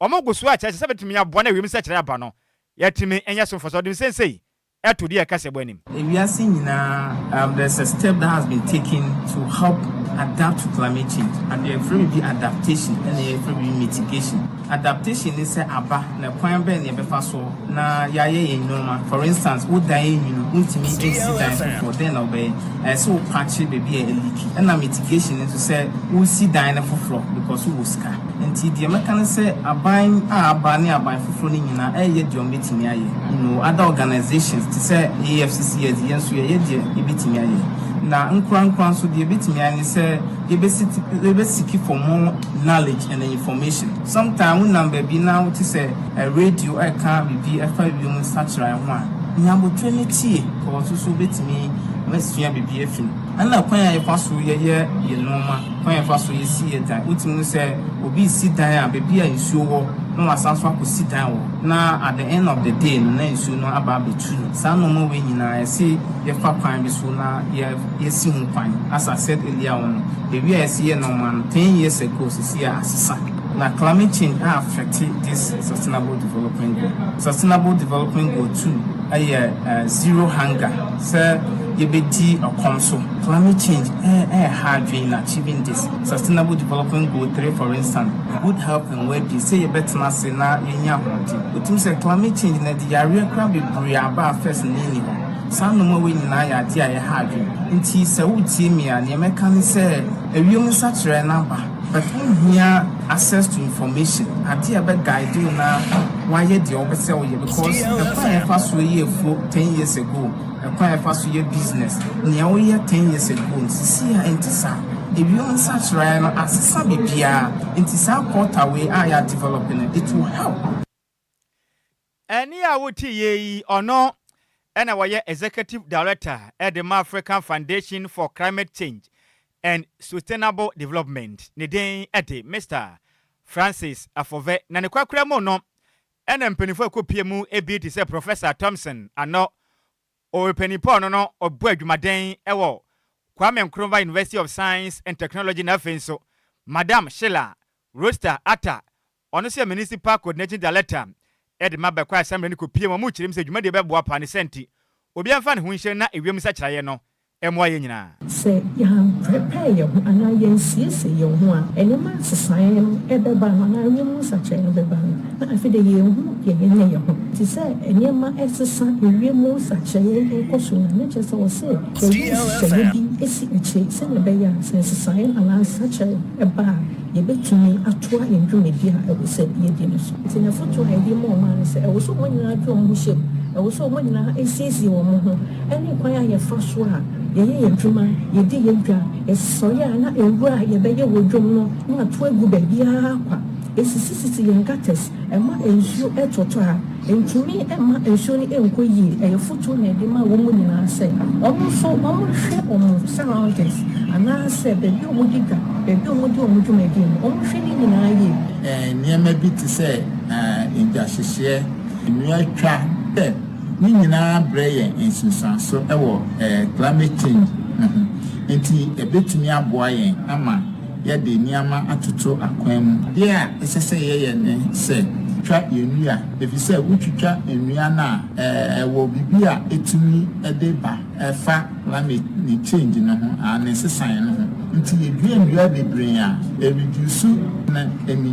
wɔn gu so akyerɛkyerɛ sɛ bɛtumi aboa na ewiem nsakyeraɛ aba no yɛtumi nyɛ so mfasoɔ. Ɔde nsensei ɛto deɛ ɛka sɛ bɔ anim. Ewiase nyinaa, there's a step that has been taken to help adapt to climate change. And yɛfrɛ biribi adaptation ɛna yɛfrɛ biribi mitigation. Adaptation ne sɛ aba na kwan bɛn na yɛbɛfa so na yɛayɛ yɛn nneɛma. For instance, wo dan nwunu, wontumi nsi dan foforɔ, dɛn na wobɛyɛ? Ɛyɛ sɛ wopakye baabi a ɛleak. Ɛna mitigation nso sɛ wosi dan no foforɔ because wowɔ sika. Nti deɛ mɛka ne sɛ aban a aba ne aban foforɔ no nyinaa ɛyɛ deɛ ɔmbɛtumi ayɛ. Other organizations te sɛ AFCCS, yɛn nso yɛyɛ deɛ yɛbɛtumi ayɛ. Na nkorankora nso deɛ yɛbɛtumi ayɛ ne sɛ yɛbɛseek for more knowledge and information. Sometimes wonam baabi na wote sɛ radio ɛka biribi ɛfa wiem nsakyeraɛ ho a, nyabotire no tie kɔɔ so so wobɛtumi masua biribi afi no. Ɛna kwan a yɛfa so yɛyɛ yɛ nneɛma, kwan a yɛfa so yɛsi yɛ dan, wotumi sɛ obi si dan a baabi a nsuo wɔ na wasan so akɔsi dan wɔ na at the end of the day no na nsuo no aba abɛtu no. Saa nneɛma wei nyinaa yɛsi yɛfa kwan bi so na yɛ yɛsi ho kwan. As I said earlier on, the way a yɛsi yɛ nneɛma no 10 years ago, sisi a asesa na climate change a affect this Sustainable Development Goal. Sustainable Development Goal 2 ɛyɛ zero hunger, sɛ yɛbɛdi ɔkɔm so. Climate change ɛyɛ ha adwene in achieving this. Sustainable Development Goal 3, for instance, good health and well-being, sɛ yɛbɛtena ase na yɛnya ahoɔden. Otum sɛ climate change na de yareɛ koraa bebree aba a first ne ni hɔ. Saa nnoma wei nyinaa yɛ adeɛ a yɛha adwene. Nti sɛ wotie mi a, nea mɛka ne sɛ ewiem nsakyerɛ no aba, but wohia access to information, adeɛ a ɛbɛ guide wo na wayɛ deɛ wopɛ sɛ woyɛ, because ɛkwan a yɛfa so yɛ afuo 10 years ago, ɛkwan a yɛfa so yɛ business, nea woyɛ 10 years ago sisi a ɛnte saa. Ewiem nsakyerɛ no asesa biribiara. Nti saa portal wei a yɛ develop no, it will help. Ɛne a wote yie yi, ɔno ɛna wɔyɛ Executive Director ɛde ma African Foundation for Climate Change and Sustainable Development, ne din ɛde Mr Francis Afɔvɛ. Na ne kwakora mu no ɛna mpanimfoɔ a ɛkɔpie mu ebi te sɛ Professor Thompson Ano, ɔwɔ paul no ɔbɔ adwumaden ɛwɔ Kwame Nkrumah University of Science and Technology, na afei nso Madam Sheila Roster Atta, ɔno nso yɛ Municipal Coordinating Director ɛde ma Bɛkɔ Assembly no kɔpie mu. Ɔmo kyerɛ mu sɛ dwumadie bɛboa paa ne sɛnti obiara mfa ne ho nhyɛ na ewiem nsakyeraeɛ no ɛmmoa yɛn nyinaa. Sɛ yɛamprepare yɛn ho anaa yɛnsiesie yɛn ho a, nneɛma nsesaeɛ no ɛbɛba no anaa wiem nsakyerɛ no bɛba no na afei de yɛnhu deɛ yɛnyɛ yɛn ho. Te sɛ nneɛma ɛsesa, ewiem nsakyerɛ ɛkɔ so no, ne kyerɛ sɛ wɔ sɛ yɛyɛ nhyehyɛeɛ bi esi akyire sɛnea ɛbɛyɛ a sɛ nsesaeɛ anaa nsakyerɛ ɛba a, yɛbɛtumi atoa yɛn dwumadi a ɛwɔ sɛ yɛdi no so. Nti n'afotuo a yɛde ma ɔman no sɛ ɛwɔ sɛ wɔn nyinaa dwe wɔn ho hyɛ mu, ɛwɔ sɛ wɔn nyinaa esiesie wɔn ho ɛne kwan a yɛfa so a yɛyɛ yɛn adwuma, yɛdi yɛn dwa, yɛsɔre a na nwura a yɛbɛyɛ wɔ dwom no na ato agu baabiara kwa, esisisisi yɛn gutters, ɛma nsuo ɛtɔtɔ a ntumi ɛma nsuo no ɛnkɔ yie. Ɛyɛ foto na ɛde ma wɔn mu nyinaa sɛ wɔn nso wɔn hwɛ wɔn surroundings anaasɛ baabi a wɔn di dwa, baabi a wɔn di wɔn dwumadie no, wɔn hwɛ ne nyinaa yie. Nneɛma bi te sɛ ngyahyehyeɛ, nnua twa ɛ ne nyinaa brɛ yɛn nsunsuanso wɔ climate change no ho. Nti ɛbɛtumi aboa yɛn ama yɛde nneɛma atoto akwan mu. Adeɛ a ɛsɛ sɛ yɛyɛ ne sɛ twa yɛn nnua, ɛfiri sɛ wotwitwa nnua no a, ɛwɔ biribi a ɛtumi de ba ɛfa climate. ne change no ho anaa ne nsesaeɛ no ho. Nti yɛdua nnua bebree a, ɛreduce no ani.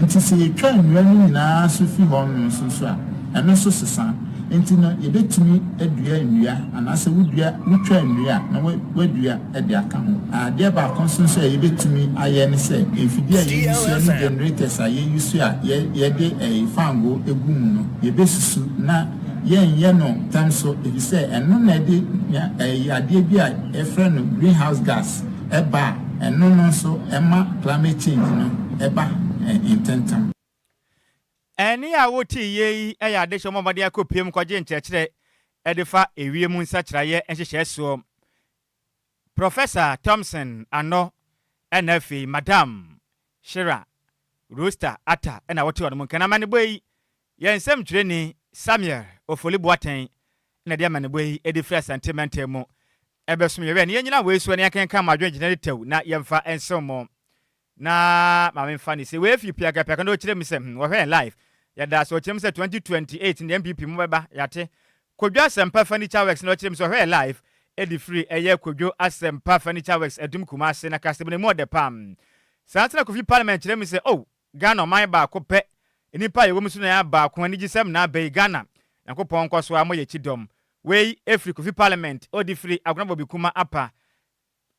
Nti sɛ yɛtwa nnua no nyinaa nso fi hɔ nom nso so a, ɛno nso sesa. Nti no yɛbɛtumi adua nnua anaasɛ wodua, wotwa nnua a na woadua de aka ho. Adeɛ baako nso nso a yɛbɛtumi ayɛ ne sɛ, mfidie a yɛuse ne generators a yɛuse a yɛde fangoo gu mu no, yɛbɛsusu na yɛnyɛ no ntɛm so efisɛ ɛno na ɛde adeɛ bi a yɛfrɛ no greenhouse gas ba a ɛno no nso ɛma climate change no ba ntɛmntɛm. Ɛnne a wotee yei yɛ adehyeɛ ɔma wɔde akɔpiem kɔgye nkyerɛkyerɛ de fa ewiem nsakyeraeɛ nhyehyɛɛ soɔ. Professor Thompson Anɔ ɛna afei Madam Shira Roster Atta na wɔte wɔn nka. Na amanebɔ yi, yɛn nsɛmtwerɛni Samuel Ofoli Boateng na ɛde amanebɔ yi de firi Asante mantam mu ɛbɛsom yɛn. Wɛ na yɛnnyina wei so na yɛnkenkan mo adwengyina ne tɛw na yɛmfa nsew mo. Na ma memfa no sei, wei fi piakapiaka na ɔkyerɛ mu sɛ, hmm, wɔhwɛ yɛn live. Yɛda ase, ɔkyerɛ mu sɛ 2028 ne NPP mo bɛba, yɛate. Kodwo Asɛmpa Furniture Works na ɔkyerɛ mu sɛ ɔhwɛ yɛn live de firi ɛyɛ Kodwo Asɛmpa Furniture Works Adum Kumasi na kasɛm no emu ɔdɛ paa. Saa nso na Kofi Parliament kyerɛ mu sɛ, oh, Ghana ɔman baako pɛ, nnipa a yɛwɔ mu so na yɛayɛ baako, anigyesɛm na aba yi, Ghana, Nyankopɔn nkɔ so ara mmɔ yɛn kyidɔm. Wei firi Kofi Parliament, ɔde firi Agona Bobikuma Apa.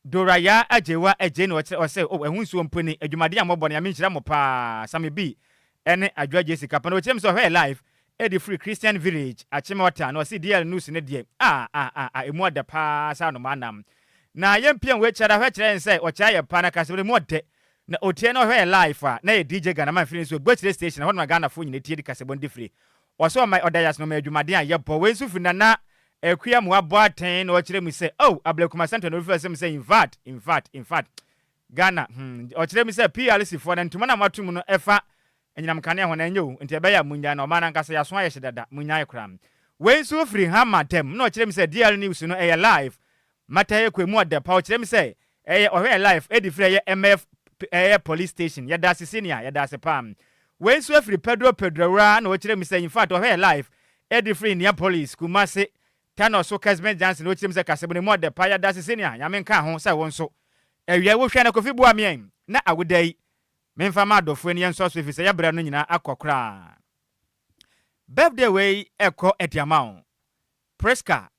Dora Yaa Agyeiwa Agyei na ɔkyerɛ ɔsɛ oh ɛho nsuo mpo ni adwumaden a mobɔ no Nyame nhyira mo paa Sammy B ɛne Adwoa Gyesi Kapa na ɔkyerɛ mu sɛ ɔhwɛɛ live ɛde firi Christian Village Akyem Ɔta na ɔse DL news no deɛ ah ah ah ah ɛmu ɔdɛ paa sɛ anomaa nam na yɛn PM wei kyerɛ ahwɛ kyerɛ yɛn sɛ ɔkyerɛ ayɛ paa na kasɛm no ɛmu ɔdɛ na ɔtie na ɔhwɛɛ live a na ɛyɛ DJ Ghana man firi nso Gbokyire station ɛhɔ nom na Ghanafoɔ nyina tie de kasɛbɔ no de firi Ɔsɛ ɔma ɔda yase na ɔma adwumaden a yɛbɔ. Wei nso firi Nana Akua Amoah Boateng na ɔkyerɛ mu sɛ, Oh, Ablakuma Central na ɔfiri asɛm sɛ infact, infact, infact, Ghana, hmm, ɔkyerɛ mu sɛ PRC foɔ no ntoma no a moato mu no ɛfa anyinam nkanea ho no ɛnyɛ o, nti ɛbɛyɛ a monnyae na ɔman no ankasa yɛaso ayɛ hye dada, monnyae koraa. Wei nso firi Hama Dam na ɔkyerɛ mu sɛ DR News no ɛyɛ live, Mata Eko emu ɔdɛ pa ɔkyerɛ mu sɛ ɛyɛ ɔhwɛ live ɛdi firi ɛyɛ MF ɛyɛ police station yɛdaase senior yɛdaase paa wei nso ɛfiri Pedro Pedro awuraa na ɔkyerɛ mu sɛ infact ɔhwɛ live ɛdi firi Indianapolis Kumasi Tano so Kesben Johnson na ɔkyerɛ mu sɛ kasɛbu no emu ɔdɛ paa yɛdaase senior Nyame nka ho sɛ wo nso awia yi wohwɛ na Kofi boa me na awoda yi memfa ma adɔfoɔ ani yɛnsɔ so ɛfiri sɛ yɛbrɛ no nyinaa akɔ koraa birthday wei ɛkɔ ɛde ama wo Prisca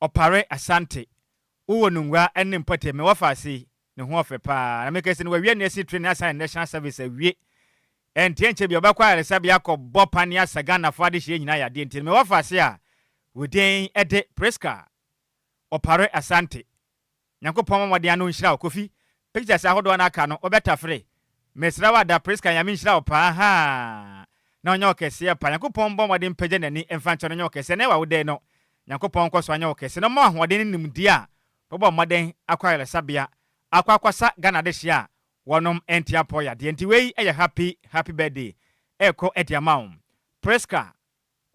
Ɔpare Asante, wo wɔ Nungua ne mpɔtam, me wɔfa ase yi, ne ho ɔfɛ paa. Na meka sɛ no wawie nursing training asan national service awie. Ɛnteɛ nkyɛ bia ɔbɛkɔ ayaresabea akɔ bɔ pane asa Ghanafoɔ adehyeɛ nyinaa yadeɛ nti no me wɔfa ase a wo din de Prisca Ɔpare Asante. Nyankopɔn mmɔ mmɔden ano nhyira wo Kofi pictures ahodoɔ no aka no wobɛtafere mesrɛ wo ada Prisca Nyame nhyira wo paa haa na ɔnyɛ wo kɛseɛ paa Nyankopɔn mbɔ mmɔden mpagya nani mfa nkyɛ no nyɛ wo kɛseɛ na ɛwɔ awodɛɛ no Nyankopɔn nkɔ so anyɛ wo kɛse na ɔmma wo ahoɔden ne nimdeɛ a wobɛbɔ mmɔden akɔ ayaresabea akɔ akɔsa Ghana adehyeɛ a wɔnom nte apɔ yadeɛ nti wei yɛ happy happy birthday ɛrekɔ de ama wo Prisca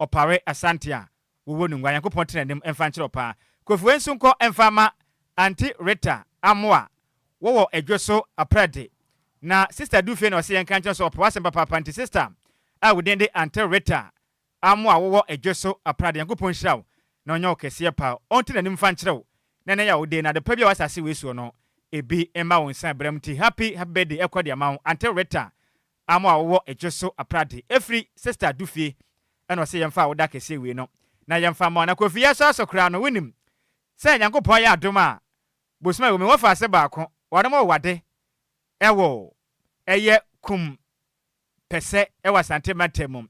Ɔpare Asante a wowɔ Nungua Nyankopɔn tena anim mfa nkyerɛ wo paa. Kofi wei nso nkɔ mfa ma Auntie Rita Amoah wowɔ Adwoso Aprɛde na Sister Dufie na ɔse yɛnka nkyerɛ wo sɛ ɔpɛ w'asɛm papaapa nti sister a wo din de Auntie Rita Amoah wowɔ Adwoso Aprade Nyankopɔn nhyira wo na ɔnyɛ wo kɛseɛ paa ɔnte n'anim mfa nkyerɛ wo na ɛnɛ yɛ wo de na adepa bi a wɔ asase wei soɔ no ebi mma wo nsa bram nti happy happy birthday ɛkɔ de ama wo Auntie Rita Amo a wowɔ edwo so aprade efiri sister Dufie ɛna ɔse yɛmfa awoda kɛseɛ wei no na yɛmfa mma wo na Kofi yɛsɔre so koraa no wonim sɛ Nyankopɔn yɛ adom a bosom a ɛwɔ mu yi wɔfa ase baako wɔnom wɔ wade ɛwɔ ɛyɛ kum pɛsɛ ɛwɔ Asante mantam mu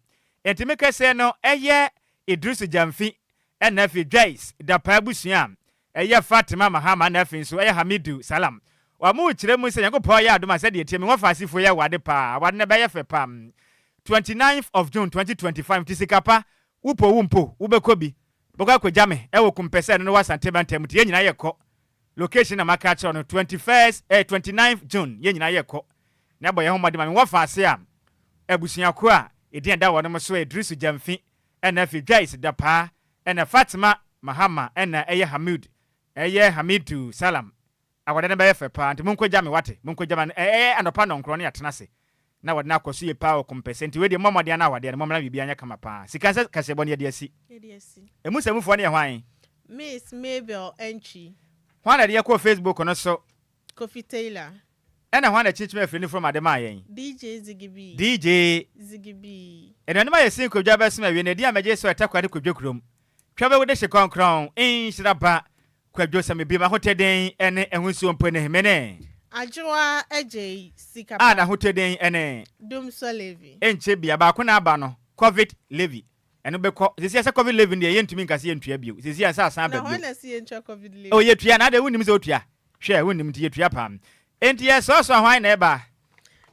enti me kɛseɛ no ɛyɛ Idrisu Gyamfi ɛna afei Joyce Dapaa abusua a ɛyɛ Fatima Mahama ɛna afei nso ɛyɛ Hamidu Salam. Wɔn rekyerɛ mu sɛ Nyankopɔn ayɛ adom a sɛdeɛ ɛteɛ me wɔfaase yɛ wade paa, awade no ɛbɛyɛ fɛ paa. 29th of June 2025 nti sika pa, wo po wo mpo, wobɛkɔ bi. Bɛkɔ akɔgya me ɛwɔ Kumpɛsɛ ɛno no wɔ Asante mantam nti yɛn nyinaa yɛkɔ. Location na maka akyerɛ wo no 21st eh 29th June yɛn nyinaa yɛkɔ. Na ɛbɔ yɛn ho mmɔden ma me wɔfaase a abusuakuo a edin ɛda wɔnom so Idrisu Gyamfi ɛna afei Joyce Dapaa ɛna Fatima Mahama ɛna ɛyɛ Hamid ɛyɛ Hamidu Salam awɔde no bɛyɛ fɛ paa nti monkɔ gya me wate monkɔ gya me ɛyɛ anɔpa nɔnkorɔ ne yɛatena ase na wɔde no akɔ so yie paa wɔ kompɛsɛ nti wei deɛ mommɔ mmɔden ana awadeɛ no mommra na biribiara nyɛ kama paa sika sɛ kaseɛbɔ no yɛde asi Yɛde asi. ɛmu sɛmufoɔ no yɛ hwan? Miss Mabel Antwi. Hwan na ɛde yɛ kɔɔ Facebook no so? Kofi Taylor. Ɛna hwan na kyinkyim afiri ne from ade maa yɛn? DJ Ziggy B. DJ. Ziggy B. Anuanom a yɛsin Kwadwo abɛsom awie no, edin a megye so ɛtɛ kwa ne Kwadwo kurom. Twa bɛwo de hye kɔnkrɔn, nhyira ba Kwadwo sɛ mebue m'ahotɛ den ne ɛho nsuo mpo ne mene. Adwoa Adjei sika A pa. n'ahotɛ den ne. Dumsor Levy. Ɛnkyɛ bia, baako na aba no, Covid Levy. Ɛno bɛkɔ. Seesei sɛ Covid Levy no deɛ yɛntumi nka sɛ yɛntua bio. Seesei ɛnsɛ asan aba Na bio. hwan na ɛse yɛntua Covid Levy? Oh yɛtua, na adɛn wonnim sɛ wotua? Hwɛ, wonnim nti yɛtua paa. Enti yɛsɔɔsɔɔ hwan na ɛba?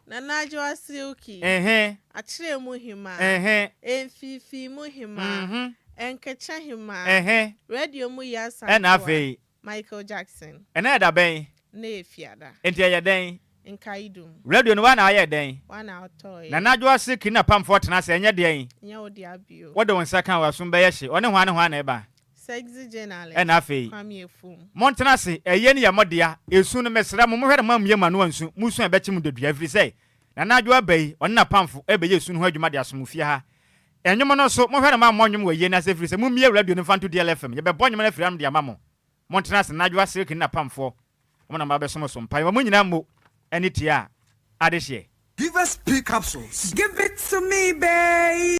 Nana Adwoa Silky, Ehe. Akyerɛ mu hemaa, Ehe. Mfiifii mu hemaa, Mhm. Nkekyɛ hemaa, Ehe. Radio mu Yaa Ɛna Santoa, afei? Michael Jackson. Ɛnɛ yɛ da bɛn? Nnɛ yɛ Fiada. Enti ɛyɛ dɛn? Nkaedum. Radio no woa na woayɛɛ dɛn? Woa na wotɔeɛ. Nana Adwoa Silky ne n'apamfoɔ tena ase, ɛnyɛ deɛn? Nyɛ wo dea bio. Wode wo nsa ka a, w'asom bɛyɛ hye. Ɔne hwan ne hwan na ɛba? Sexy journalist Ɛna afei, Kwame Afum. montena ase, ayie no yɛ mo dea, esu no, mesrɛ mo, monhwɛ na moammue mo ano ansu, mosu a ɛbɛkye mo dadua, ɛfiri sɛ, Nana Adwo aba yi, ɔne n'apamfo rebɛyɛ esu no ho adwuma de asom mo fie ha. Nnwom no nso, monhwɛ na moammɔ nnwom wɔ ayie no ase, ɛfiri sɛ, mommue radio no mfa nto DLFM, yɛbɛbɔ nnwom no afiri hanom de ama mo. Montena ase, Nana Adwoa Silk ne n'apamfoɔ, wɔn na wɔaba abɛsom mo so. Mpaebɔ mo nyinaa mmo ne tia adehyeɛ. Give us P capsules. Give it to me babe.